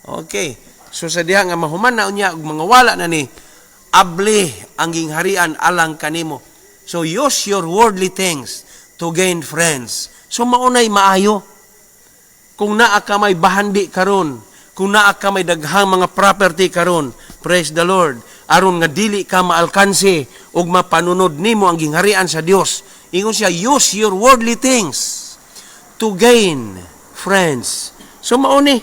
Okay. So sa diha nga mahuman na unya ug mga wala na ni, abli ang gingharian alang kanimo. So use your worldly things to gain friends. So maunay maayo. Kung naa ka may bahandi karon, kung naa ka may daghang mga property karon, praise the Lord, aron nga dili ka maalkanse ug mapanunod nimo ang gingharian sa Dios. Ingon siya, use your worldly things to gain friends. So mauni.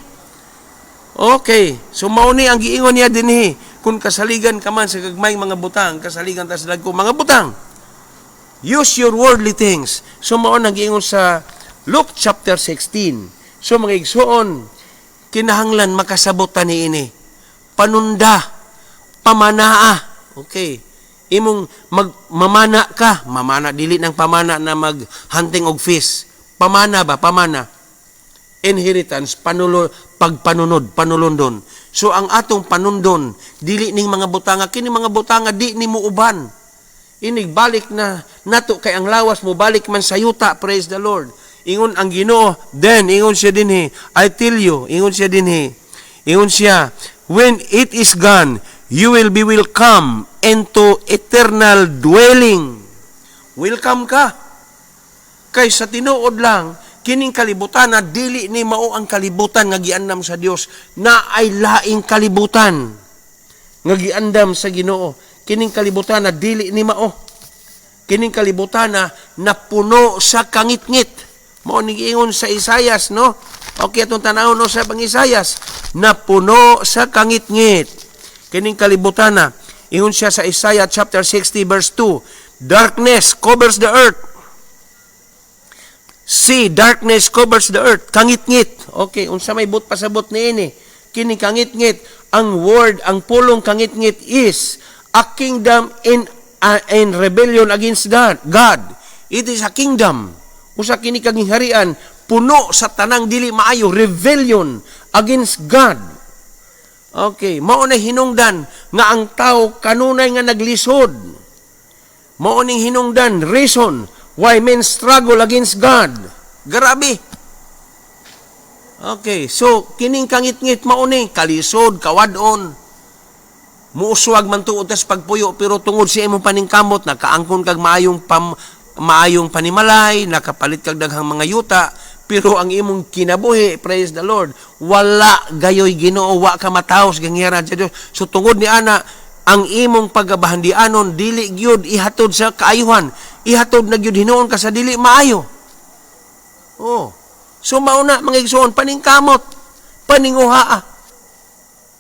Okay, so mauni ang giingon niya dinhi. Kung kasaligan ka man sa gagmayng mga butang, kasaligan ta sa dagko mga butang. Use your worldly things. So mao nang giingon sa Luke chapter 16. So mga igsuon, kinahanglan makasabot ta niini. Panunda, pamanaa. Okay. Imong mamana ka, mamana, dili ng pamana na mag hunting og fish. Pamana ba? Pamana. Inheritance, panulo, pagpanunod, panulundon. So ang atong panundon, dili ning mga butanga, kini mga butanga di ni mo uban. Inig balik na nato kay ang lawas mo balik man sa yuta, praise the Lord. Ingon ang Ginoo, then ingon siya dinhi, "I tell you," ingon siya dinhi. Ingon siya, "When it is gone, you will be welcome into eternal dwelling." Welcome ka. Kay sa tinuod lang, kining kalibutan na dili ni mao ang kalibutan nga giandam sa Dios, na ay laing kalibutan nga giandam sa Ginoo. Kining kalibutan na dili ni mao. Kining kalibutan na napuno sa kangitngit. Mao ni giingon sa Isayas, no? Okay, atong tan-awon no sa pang Isayas, napuno sa kangitngit. Kining kalibutan na ingon siya sa Isaiah chapter 60 verse 2, "Darkness covers the earth." See, darkness covers the earth. Kangitngit. Okay, unsa may but pasabot niini? Kini kangitngit, ang word, ang pulong kangitngit is a kingdom in rebellion against God. God. It is a kingdom. Usa kini kagingharian puno sa tanang dili maayo, rebellion against God. Okay, mao na hinungdan nga ang tao kanunay nga naglisod. Mao ning hinungdan, reason why men struggle against God. Grabe. Okay, so kining kangitngit mao ni kalisod, kawad-on. Muuswag man tuod tas pagpuyo, pero tungod sa imong paningkamot nakaangkon kag maayong panimalay, nakapalit kag daghang mga yuta, pero ang imong kinabuhi, praise the Lord, wala gayoy Ginoo, wa ka mataos gangyaran sa Dios. So tungod ni ana, ang imong pagabahandianon dili gyud ihatod sa kaayuhan, ihatod na gyud hinuon ka sa dili maayo. Oh. So mauna, mga igsoon, paningkamot, paninguhaa.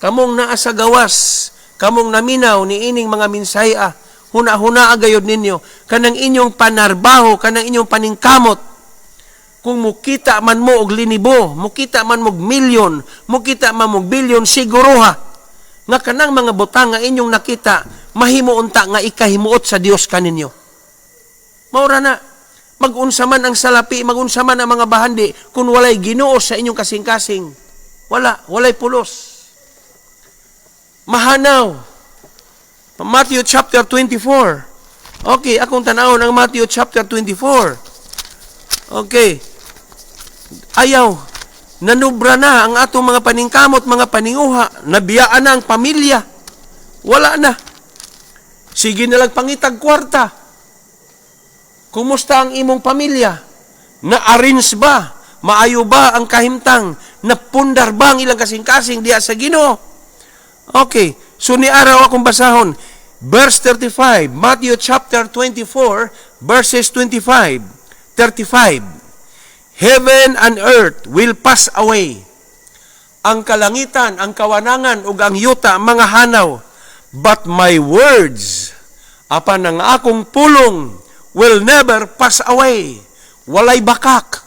Kamong naa sa gawas, kamong naminaw ni ining mga mensahe, huna-huna gayod ninyo kanang inyong panarbaho, kanang inyong paningkamot. Kung mukita man mo og linibo, mukita man mo og milyon, mukita man mo og bilyon, siguruha nga kanang mga butang nga inyong nakita, mahimo unta nga ikahimuot sa Dios kaninyo. Maura na, magunsa man ang salapi, magunsa man ang mga bahandi, kung walay Ginoo sa inyong kasing-kasing, wala, walay pulos. Mahanaw. Matthew chapter 24. Okay, akong tanawon ang Matthew chapter 24. Okay. Ayaw. Nanubra na ang atong mga paningkamot, mga paninguha, nabiyaan na ang pamilya. Wala na. Sige na lang pangitag kwarta. Kumusta ang imong pamilya? Na-arrange ba? Maayo ba ang kahimtang? Napundar ba ang ilang kasing-kasing diya sa Ginoo? Okay, so ni araw akong basahon. Verse 35, Matthew chapter 24, verses 25, 35. "Heaven and earth will pass away." Ang kalangitan, ang kawanangan, ug ang yuta, mga hanaw. "But my words," apan ang akong pulong, "will never pass away." Walay bakak,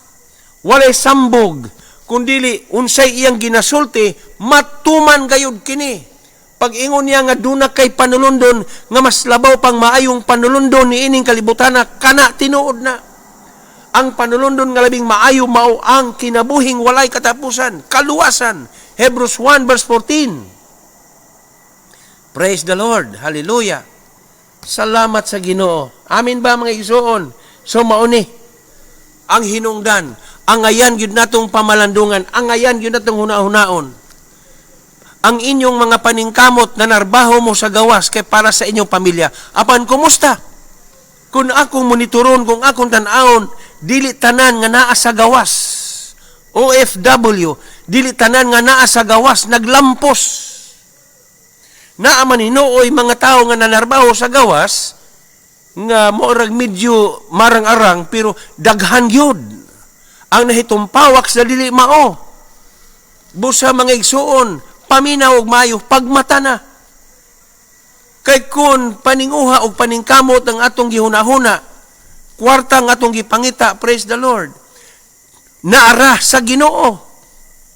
walay sambog, kundili unsay iyang ginasulti, matuman gayud kini. Pag-ingon niya nga duna kay panulundon nga mas labaw pang maayong panulundon ni ining kalibutana, kana tinuod na. Ang panulundon nga labing maayo mao ang kinabuhing walay katapusan, kaluwasan. Hebrews 1 verse 14. Praise the Lord. Hallelujah. Salamat sa Ginoo. Amin ba, mga igsoon? So mauni ang hinungdan, angayan gyud natong pamalandungan, angayan gyud natong huna-hunaon. Ang inyong mga paningkamot na narbaho mo sa gawas kay para sa inyong pamilya. Apan kumusta? Kung akong monitoron, kung akong tan-awon, dili tanan nga naa sa gawas. OFW, dili tanan nga naa sa gawas, naglampos. Naa man hinuoy mga tao nga nanarbaho sa gawas, nga moorag medyo marang-arang, pero daghan gyud ang nahitumpawak sa dili mao. Busa, mga igsuon, paminaw og maayo, pagmata na. Kay kung paninguha og paningkamot ang atong gihunahuna, kwarta ang atong gipangita, praise the Lord, naara sa Ginoo.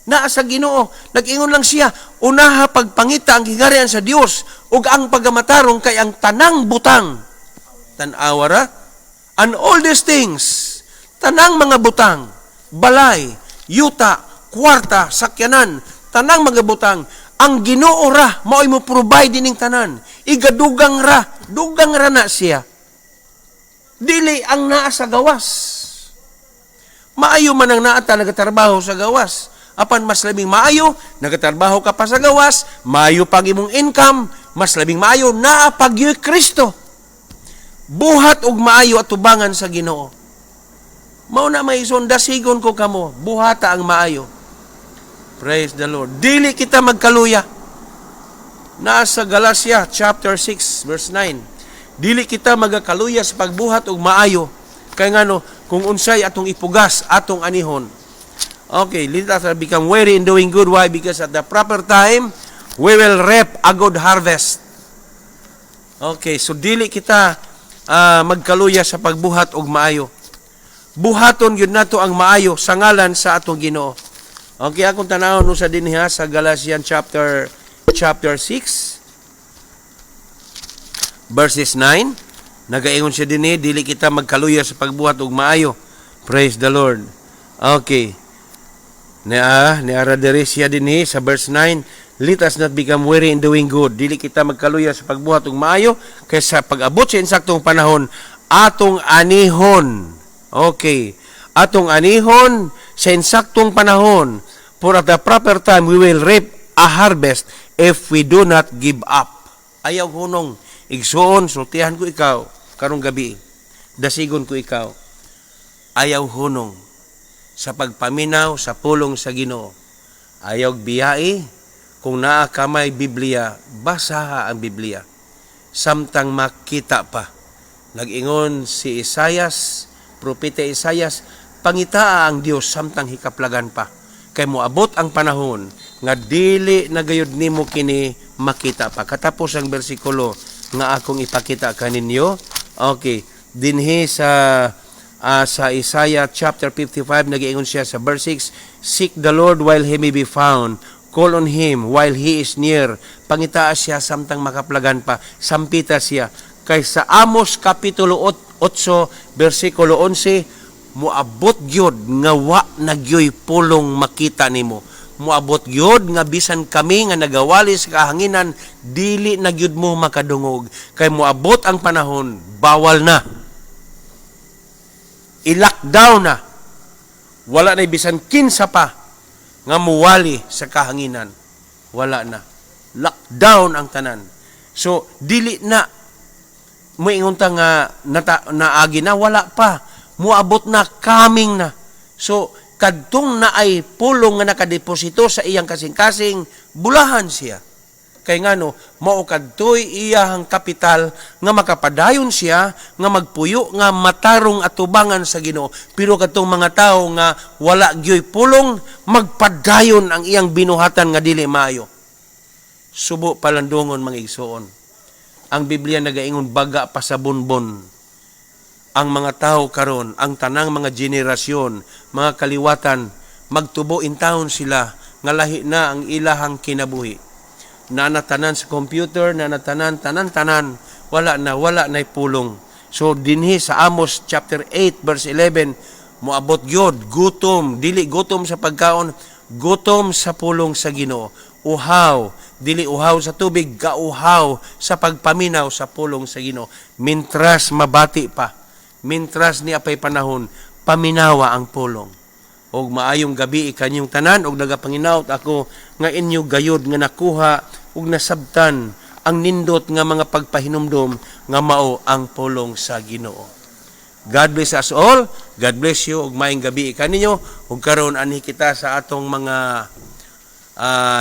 Naa sa Ginoo. Nag-ingon lang siya, unaha pagpangita ang gingharian sa Dios ug ang pagamatarong, kay ang tanang butang. Tan-awa ra, and all these things, tanang mga butang, balay, yuta, kwarta, sakyanan, tanang mga butang, ang Ginoo ra mao'y mo provide ining tanan. Igadugang ra, dugang ra na siya. Dili ang naa sa gawas. Maayo man ang naa ta nagatrabaho sa gawas. Apan mas labing maayo, nagatrabaho ka pa sa gawas, maayo pag imong income, mas labing maayo naa pag Kristo. Buhat og maayo atubangan sa Ginoo. Mao na, mga igsoon, dasigon ko kamo, buhata ang maayo. Praise the Lord. Dili kita magkaluya. Nasa Galatia chapter 6 verse 9. Dili kita magakaluya sa pagbuhat og maayo. Kay ngano, kung unsay atong ipugas, atong anihon. Okay, let us become weary in doing good. Why? Because at the proper time, we will reap a good harvest. Okay, so dili kita magkaluya sa pagbuhat og maayo. Buhaton gyud nato ang maayo sa ngalan sa atong Ginoo. Okay, akong tanawon no sa dinhi ha, sa Galatians chapter 6 verses 9. Nagaingon siya dinhi, dili kita magkaluya sa pagbuhat og maayo. Praise the Lord. Okay. Niara diri siya dinhi sa verse 9, let us not become weary in doing good. Dili kita magkaluya sa pagbuhat og maayo kay sa pag-abot sa insaktong panahon atong anihon. Okay. Atong anihon sa insaktong panahon. For at the proper time we will reap a harvest if we do not give up. Ayaw hunong. Igsuon, sultihan ko ikaw karong gabi. Dasigon ko ikaw. Ayaw hunong sa pagpaminaw sa pulong sa Ginoo. Ayaw biyai. Kung naa ka may Biblia, basaha ang Biblia. Samtang makita pa. Nag-ingon si Isayas, Propeta Isayas, pangitaa ang Dios samtang hikaplagan pa. Kay moabot ang panahon nga dili na gayud nimo kini makita pa. Katapos ang bersikulo nga akong ipakita kaninyo. Okay, dinhi sa Isaiah chapter 55, nagiingon siya sa verse 6, "Seek the Lord while he may be found. Call on him while he is near." Pangitaa siya samtang makaplagan pa. Sampita siya. Kay sa Amos kapitulo 8 bersikulo 11, moabot gyud nga wa na gyoy pulong makita nimo. Moabot gyud nga bisan kami nga nagawali sa kahanginan, dili na gyud mo makadungog. Kay moabot ang panahon, bawal na. I-lockdown na. Wala na bisan kinsa pa Nga muwali sa kahanginan. Wala na. Lockdown ang tanan. So, dili na moingon ta nga naagi na, wala pa. Muabot na, coming na. So, kadtong naay pulong nga nakadeposito sa iyang kasing-kasing, bulahan siya. Kay ngano, mao kadtoy iyahang kapital nga makapadayon siya nga magpuyo nga matarong atubangan sa Ginoo. Pero kadtong mga tawo nga wala gyoy pulong, magpadayon ang iyang binuhatan nga dili maayo. Subo palandungon, mga igsoon. Ang Biblia nagaingon, baga pa sa bonbon. Ang mga tao karon, ang tanang mga henerasyon, mga kaliwatan, magtubo in town sila nga lahi na ang ilahang kinabuhi. Naa tanan sa computer, naa tanan, tanan, tanan, wala na, wala na pulong. So dinhi sa Amos chapter 8 verse 11, moabot gyud gutom, dili gutom sa pagkaon, gutom sa pulong sa Ginoo. Uhaw, dili uhaw sa tubig, gauhaw sa pagpaminaw sa pulong sa Ginoo. Mintras mabati pa, mintras naa pay panahon, paminawa ang pulong. Og maayong gabi kaninyong tanan, og nagapanginaot ako nga inyo gayod nga nakuha ug nasabtan ang nindot nga mga pagpahinumdom nga mao ang pulong sa Ginoo. God bless us all. God bless you, ug maayong gabi kaninyo. Ug karon anhi kita sa atong mga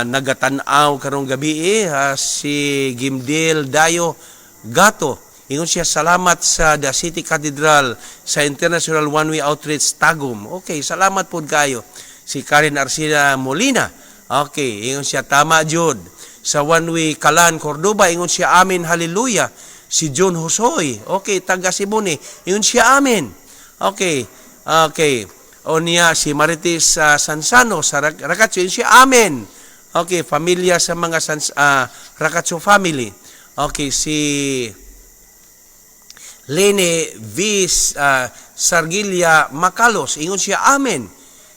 nagatan-aw karong gabi, si Gimdil Dayo Gato. Ingon siya, salamat sa The City Cathedral sa International One Way Outreach Tagum. Okay, salamat pod kayo. Si Karen Arcina Molina. Okay, ingon siya, tama jud. Sa One Way Kalan Cordoba, ingon siya, amen, hallelujah. Si John Husoy, okay, taga Siboney, ingon siya, amen. Okay. O niya si Marites Sansano sa Rakatso, ingon siya, amen. Okay, familia sa mga Rakatso family. Okay, si Lene V. Sargilia Macalos, ingon siya, amen.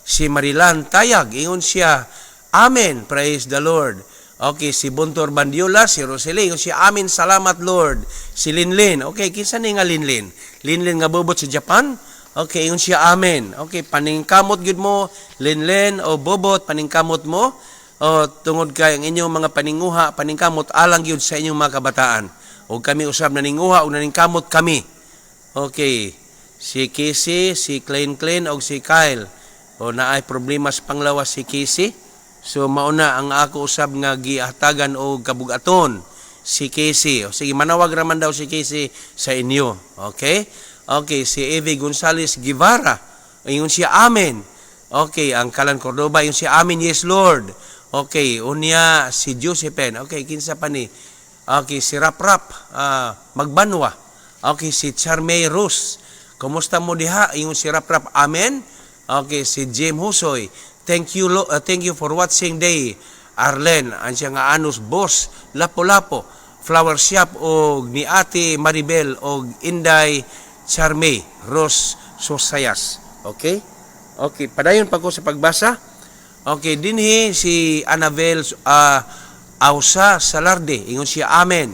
Si Marilan Tayag, ingon siya, amen, praise the Lord. Okay, si Bontor Bandiola, si Rosalie, ingon siya, amen, salamat Lord. Si Linlin, okay, kinsa ni nga Linlin? Linlin nga bobot sa Japan? Okay, ingon siya, amen. Okay, paningkamot gyud mo, Linlin o bobot, paningkamot mo. O, tungod kay ang inyong mga paninguha, paningkamot alang gyud sa inyong mga kabataan. O kami usab naninguha o naningkamot kami. Okay. Si Casey, si Klein Klein o si Kyle. O naay problema sa panglawas si Casey. So mauna ang ako usab nga gihatagan og kabugaton si Casey. O sige, manawag raman daw si Casey sa inyo. Okay? Okay, si Evie Gonzales Guevara. Ingon siya, amen. Okay, ang Kalan Cordoba, ingon siya, amen, yes Lord. Okay, unya si Josephine. Okay, kinsa pa ni? Okay, si Rap Rap, Magbanwa. Okay, si Charmay Rose. Kumusta mo diha? Ingon si Rap Rap, amen. Okay, si Jim Husoy. Thank you for watching day. Arlen, ang siya nga anus boss, Lapo-Lapo, Flower Shop og ni Ate Maribel og Inday Charmay Rose Sosayas. Okay? Okay, padayon pa ko sa pagbasa. Okay, dinhi si Annabel Ausa Salarde. Ingon siya, amen.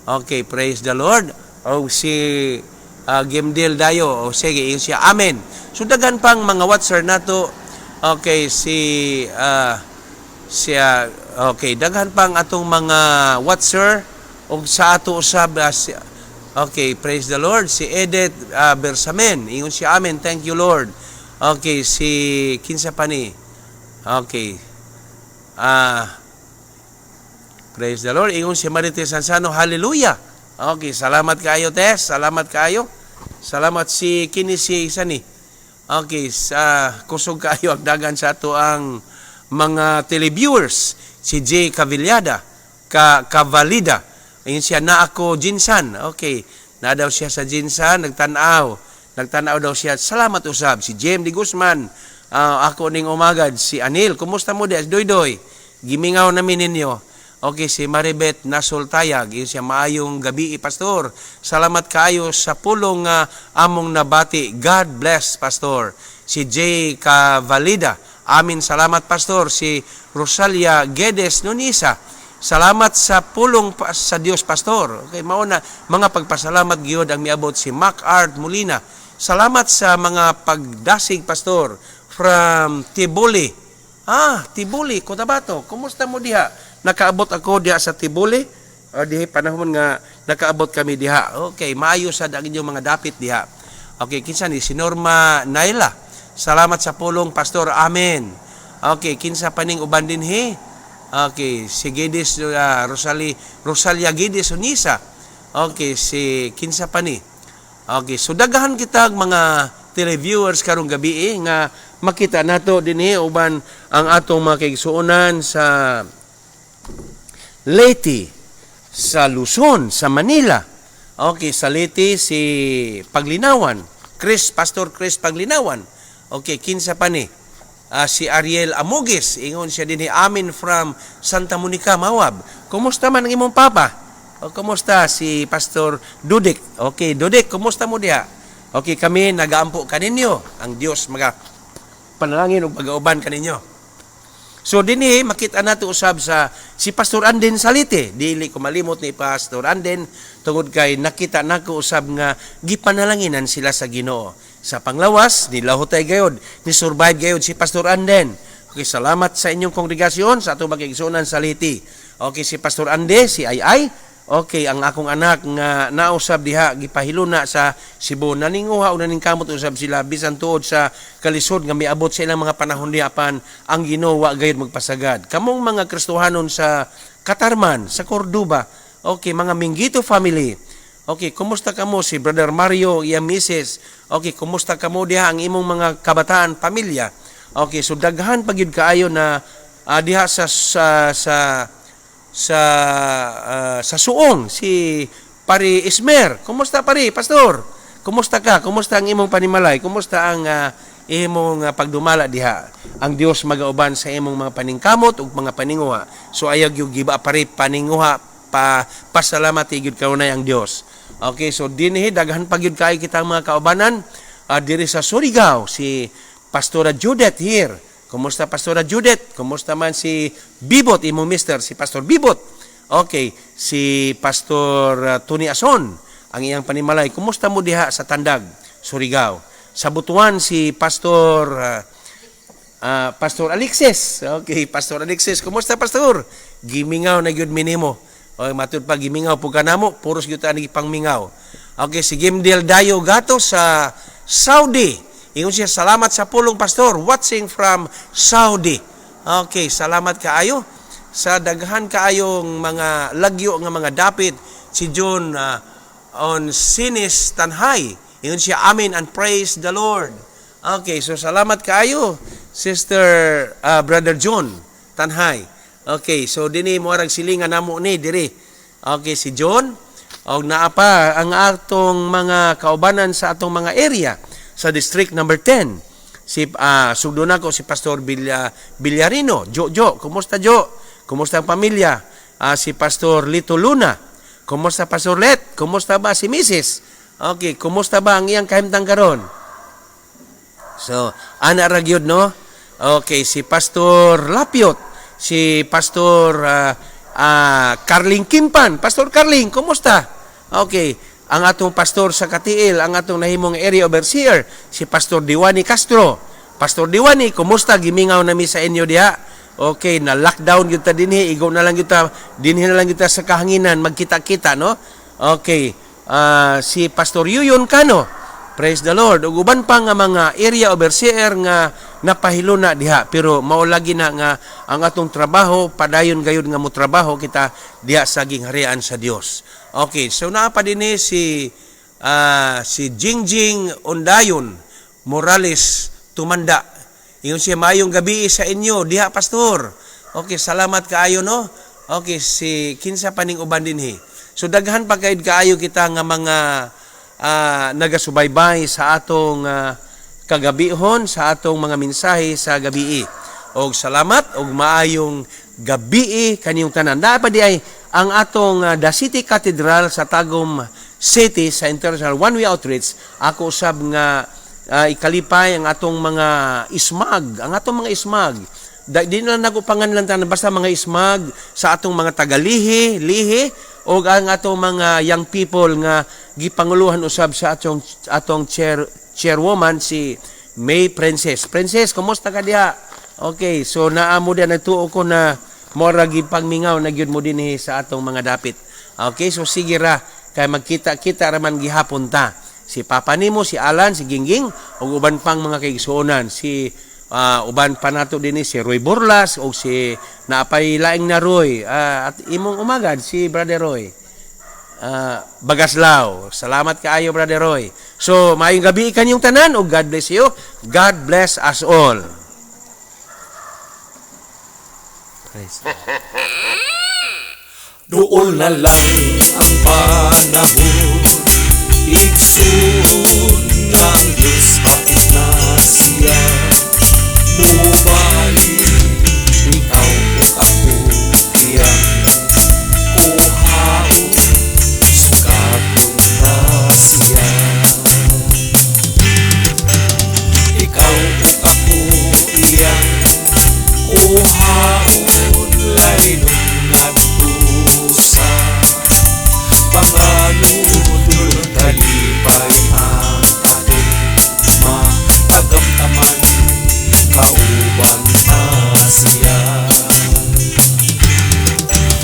Okay, praise the Lord. O si Gemdel Dayo. O sige, ingon siya, amen. So daghan pang mga watcher nato. Okay, si siya, okay, daghan pang atong mga watcher og sa ato usab okay, praise the Lord. Si Edith Bersamen, ingon siya, amen, thank you Lord. Okay, si kinsa pa ni? Okay. Praise the Lord. Ingon si Marites Sansano, hallelujah. Okay, salamat kaayo, Tess. Salamat kaayo. Salamat si kini si isa ni. Okay, sa kusog kaayo ang dagan sa ato ang mga televiewers. Si Jay Cavillada, Ka Cavalida. Ingon siya, na ako GenSan. Okay, na daw siya sa GenSan, nagtanaw. Nagtanaw daw siya. Salamat usab. Si Jem Di Guzman, ako ning umagad. Si Anil, kumusta mo di? Doy Doy. Gimingaw namin ninyo. Okay, si Maribet Nasol Tayag, yun siya, maayong gabi, Pastor. Salamat kaayo sa pulong nga among nabati. God bless, Pastor. Si Jay Cavalida, amin salamat, Pastor. Si Rosalia Guedes Nunisa, salamat sa pulong sa Dios, Pastor. Okay, mao na mga pagpasalamat gyud ang miabot. Si Mac Art Molina. Salamat sa mga pagdasig, Pastor, from Tiboli. Ah, Tibuli, Cotabato. Kumusta mo diha? Nakaabot ako diha sa Tibuli. O diha panahon nga nakaabot kami diha. Okay, maayo sad ang inyong mga dapit diha. Okay, kinsa ni si Norma Naila. Salamat sa pulong, Pastor. Amen. Okay, kinsa paning uban dinhi? Okay, si Gedis Rosali Rosalia Gedis Unisa. Okay, si kinsa pa ni? Okay, so daghan kitag mga televiewers karong gabi eh, nga makita nato dinhi uban ang atong mga kaigsuonan sa Leyte, sa Luzon, sa Manila. Okay, sa Leyte si Paglinawan, Chris, Pastor Chris Paglinawan. Okay, kinsa pa ni? Ah, si Ariel Amugis, ingon siya dinhi, "Amen from Santa Monica, Mawab." Kumusta man ang imong papa? O kumusta si Pastor Dudek? Okay, Dudek, kumusta mo diha? Okay, kami nagaampo kaninyo. Ang Dios maga panalangin ug pagauban kaninyo. So dinhi makita nato usab sa si Pastor Anden Salite. Dili ko malimot ni Pastor Anden tungod kay nakita nako usab nga gipanalanginan sila sa Ginoo. Sa panglawas, nilahutay gayod, ni survive gayod si Pastor Anden. Okay, salamat sa inyong kongregasyon sa atong magigsuonan sa Leyte. Okay, si Pastor Ande, si Ay Ay. Okay, ang akong anak nga nausab diha gipahiluna sa Cebu. Naninguha o naningkamot usab sila bisan tuod sa kalisod nga miabot sa ilang mga panahon diha, apan ang Ginoo wa gayud magpasagad. Kamong mga Kristohanon sa Katarman, sa Cordoba. Okay, mga Mingito family. Okay, kumusta kamo si Brother Mario, iyang misis? Okay, kumusta kamo diha ang imong mga kabataan, pamilya? Okay, so daghan pa gyud kaayo na diha sa Suong, si Pari Ismer. Kumusta, pari, pastor? Kumusta ka? Kumusta ang imong panimalay? Kumusta ang imong pagdumala diha? Ang Dios magauban sa imong mga paningkamot ug mga paninguha. So ayaw gyud giba, pari, paninguha pa, pasalamat gyud kanunay ang Dios. Okay, so dinhi daghan pa gyud kaayo kitang mga kaubanan diri sa Surigao, si Pastora Judith here. Kumusta, Pastora Judith? Kumusta man si Bibot, imong mister, si Pastor Bibot? Okay, si Pastor Tony Ason, ang iyang panimalay. Kumusta mo diha sa Tandag, Surigao? Sa Butuan si Pastor Alexis. Okay, Pastor Alexis, kumusta, Pastor? Gimingaw na gyud minimo. Okay, matud pa gimingaw po kanamo, puros gyud ta ni pangmingaw. Okay, si Gimdel Dayo Gato sa Saudi. Ingon siya, "Salamat sa pulong, Pastor, watching from Saudi." Okay, salamat kaayo sa daghan kaayong mga lagyo nga mga dapit. Si John on Sinis Tanhay. Ingon siya, "Amen and praise the Lord." Okay, so salamat kaayo, Sister Brother John Tanhay. Okay, so dinhi mo arag silingan namo ni diri. Okay, si John og naa pa ang atong mga kaubanan sa atong mga area sa District number 10. Si sugdo nako si Pastor Villarino, Jo Jo, kumusta, Jo? Kumusta ang pamilya? Si Pastor Lito Luna. Kumusta, Pastor Let? Kumusta ba si Mrs.? Okay, kumusta ba ang iyang kahimtang karon? So, ana ra gyud, no? Okay, si Pastor Lapiot, si Pastor Carling Kimpan. Pastor Carling, kumusta? Okay, ang atong pastor sa Katiil, ang atong nahimong area overseer, si Pastor Diwani Castro. Pastor Diwani, kumusta? Gimingaw nami sa inyo diha. Okay, na lockdown gyud ta dinhi, igo na lang gyud ta, dinhi na lang gyud ta sa kahanginan magkita-kita, no? Okay, si Pastor Yuyon Cano. Praise the Lord. Ug uban pa nga mga area overseer nga napahiluna diha, pero mao lagi na nga ang atong trabaho padayon gayud nga motrabaho kita diha sa gingharian sa Dios. Okay, so naa pa dinhi si Jingjing Ondayon Morales Tumanda. Ingon siya, "Maayong gabi sa inyo diha, Pastor." Okay, salamat kaayo, no. Okay, si kinsa pa ning uban dinhi? So daghan pa kayod kaayo kita nga mga nagasubaybay sa atong kagabihon, sa atong mga mensahe sa gabii. Og salamat og maayong gabii kaniyong tanan. Naa pa diay ang atong The City Cathedral sa Tagum City sa International One Way Outreach. Ako usab nga ikalipay ang atong mga ismag, ang atong mga ismag. Di na lang nako panganlan tanan, basta mga ismag sa atong mga tagalihi, lihi og ang atong mga young people nga gipanguluhan usab sa atong chairwoman, si May Princess. Princess, kumusta ka diha? Okay, so naa mo diyan, nagtuo ko na mora pangmingaw na gyud mo dinhi sa atong mga dapit. Okay, so sige ra kay magkita-kita ra man gihapon ta. Si Papa nimo, si Alan, si Gingging ug uban pang mga kaigsuonan, si uban pa nato dinhi si Roy Burlas o si naapay laing na Roy, at imong umagad si Brother Roy Bagaslao. Salamat kaayo, Brother Roy. So, maayong gabi kanyong tanan ug God bless you. God bless us all. Praise God. Doon na lang ang panahon, igsoon, nga ang Diyos hapit na siya mubalik, ikaw ug ako iyang kuhaon, sugaton ta siya. Ikaw ug ako iyang kuhaon, lalinon ngadto sa panganod, kalipay ang atong matagamtaman, kauban ta siya.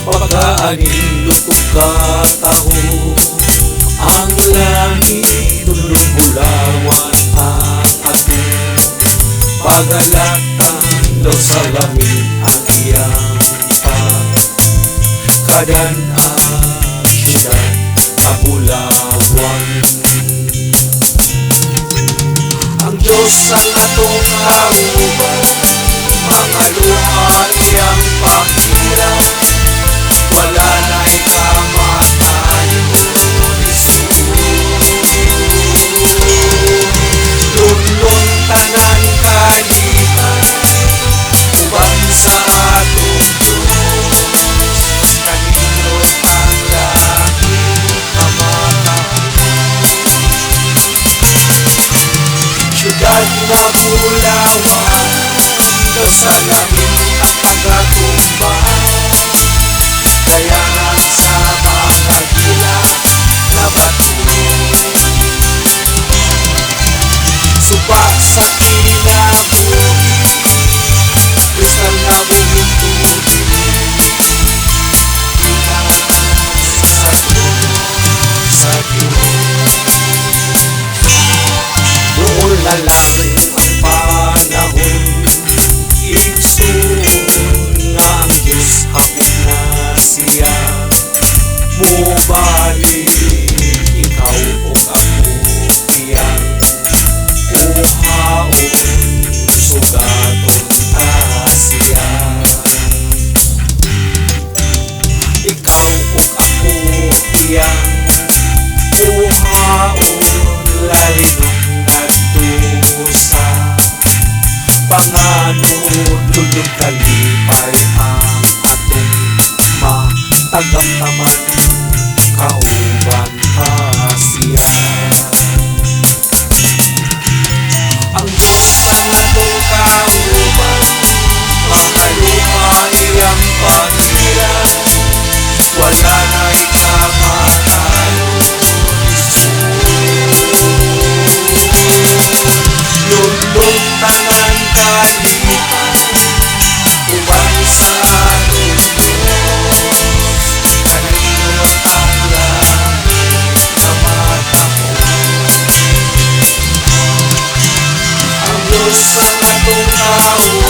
Pagkaanindot ug kataho ang langit, dulong bulawan ang atong pagalatan, daw sa langit ang iyang pagkadan-an, siyudad kabulawan. Ang Diyos ang atong kauban, mga luha iyang pahira, wala na'y kamatayon, igsoon. Lunlun tanan kalipay, uban sa atong Diyos, kanindot ang langit kamatahon. Siyudad nga bulawan, daw sa langit ang kagatumba, dayangan sa mga gila na bato. Suba sa kinabuhi, kristal nga buhing tubig, gikan sa trono sa Ginoo. Doon na lang ang panahon, igsoon, nga ang Diyos hapit na siya mubalik, ikaw ug ako iyang kuhaon, sugaton ta siya. Ikaw ug ako iyang kuhaon, lalinon ngadto sa panganod, dulong kalipay ang atong matagamtaman, kauban ta siya. Ang Diyos ang atong kauban, mga luha iyang pahira, wala na'y kamatayon, igsoon. Lunlun tanan kalipay, uban sa atong Diyos, kanindot ang langit kamatahon. Ang Diyos ang atong kauban,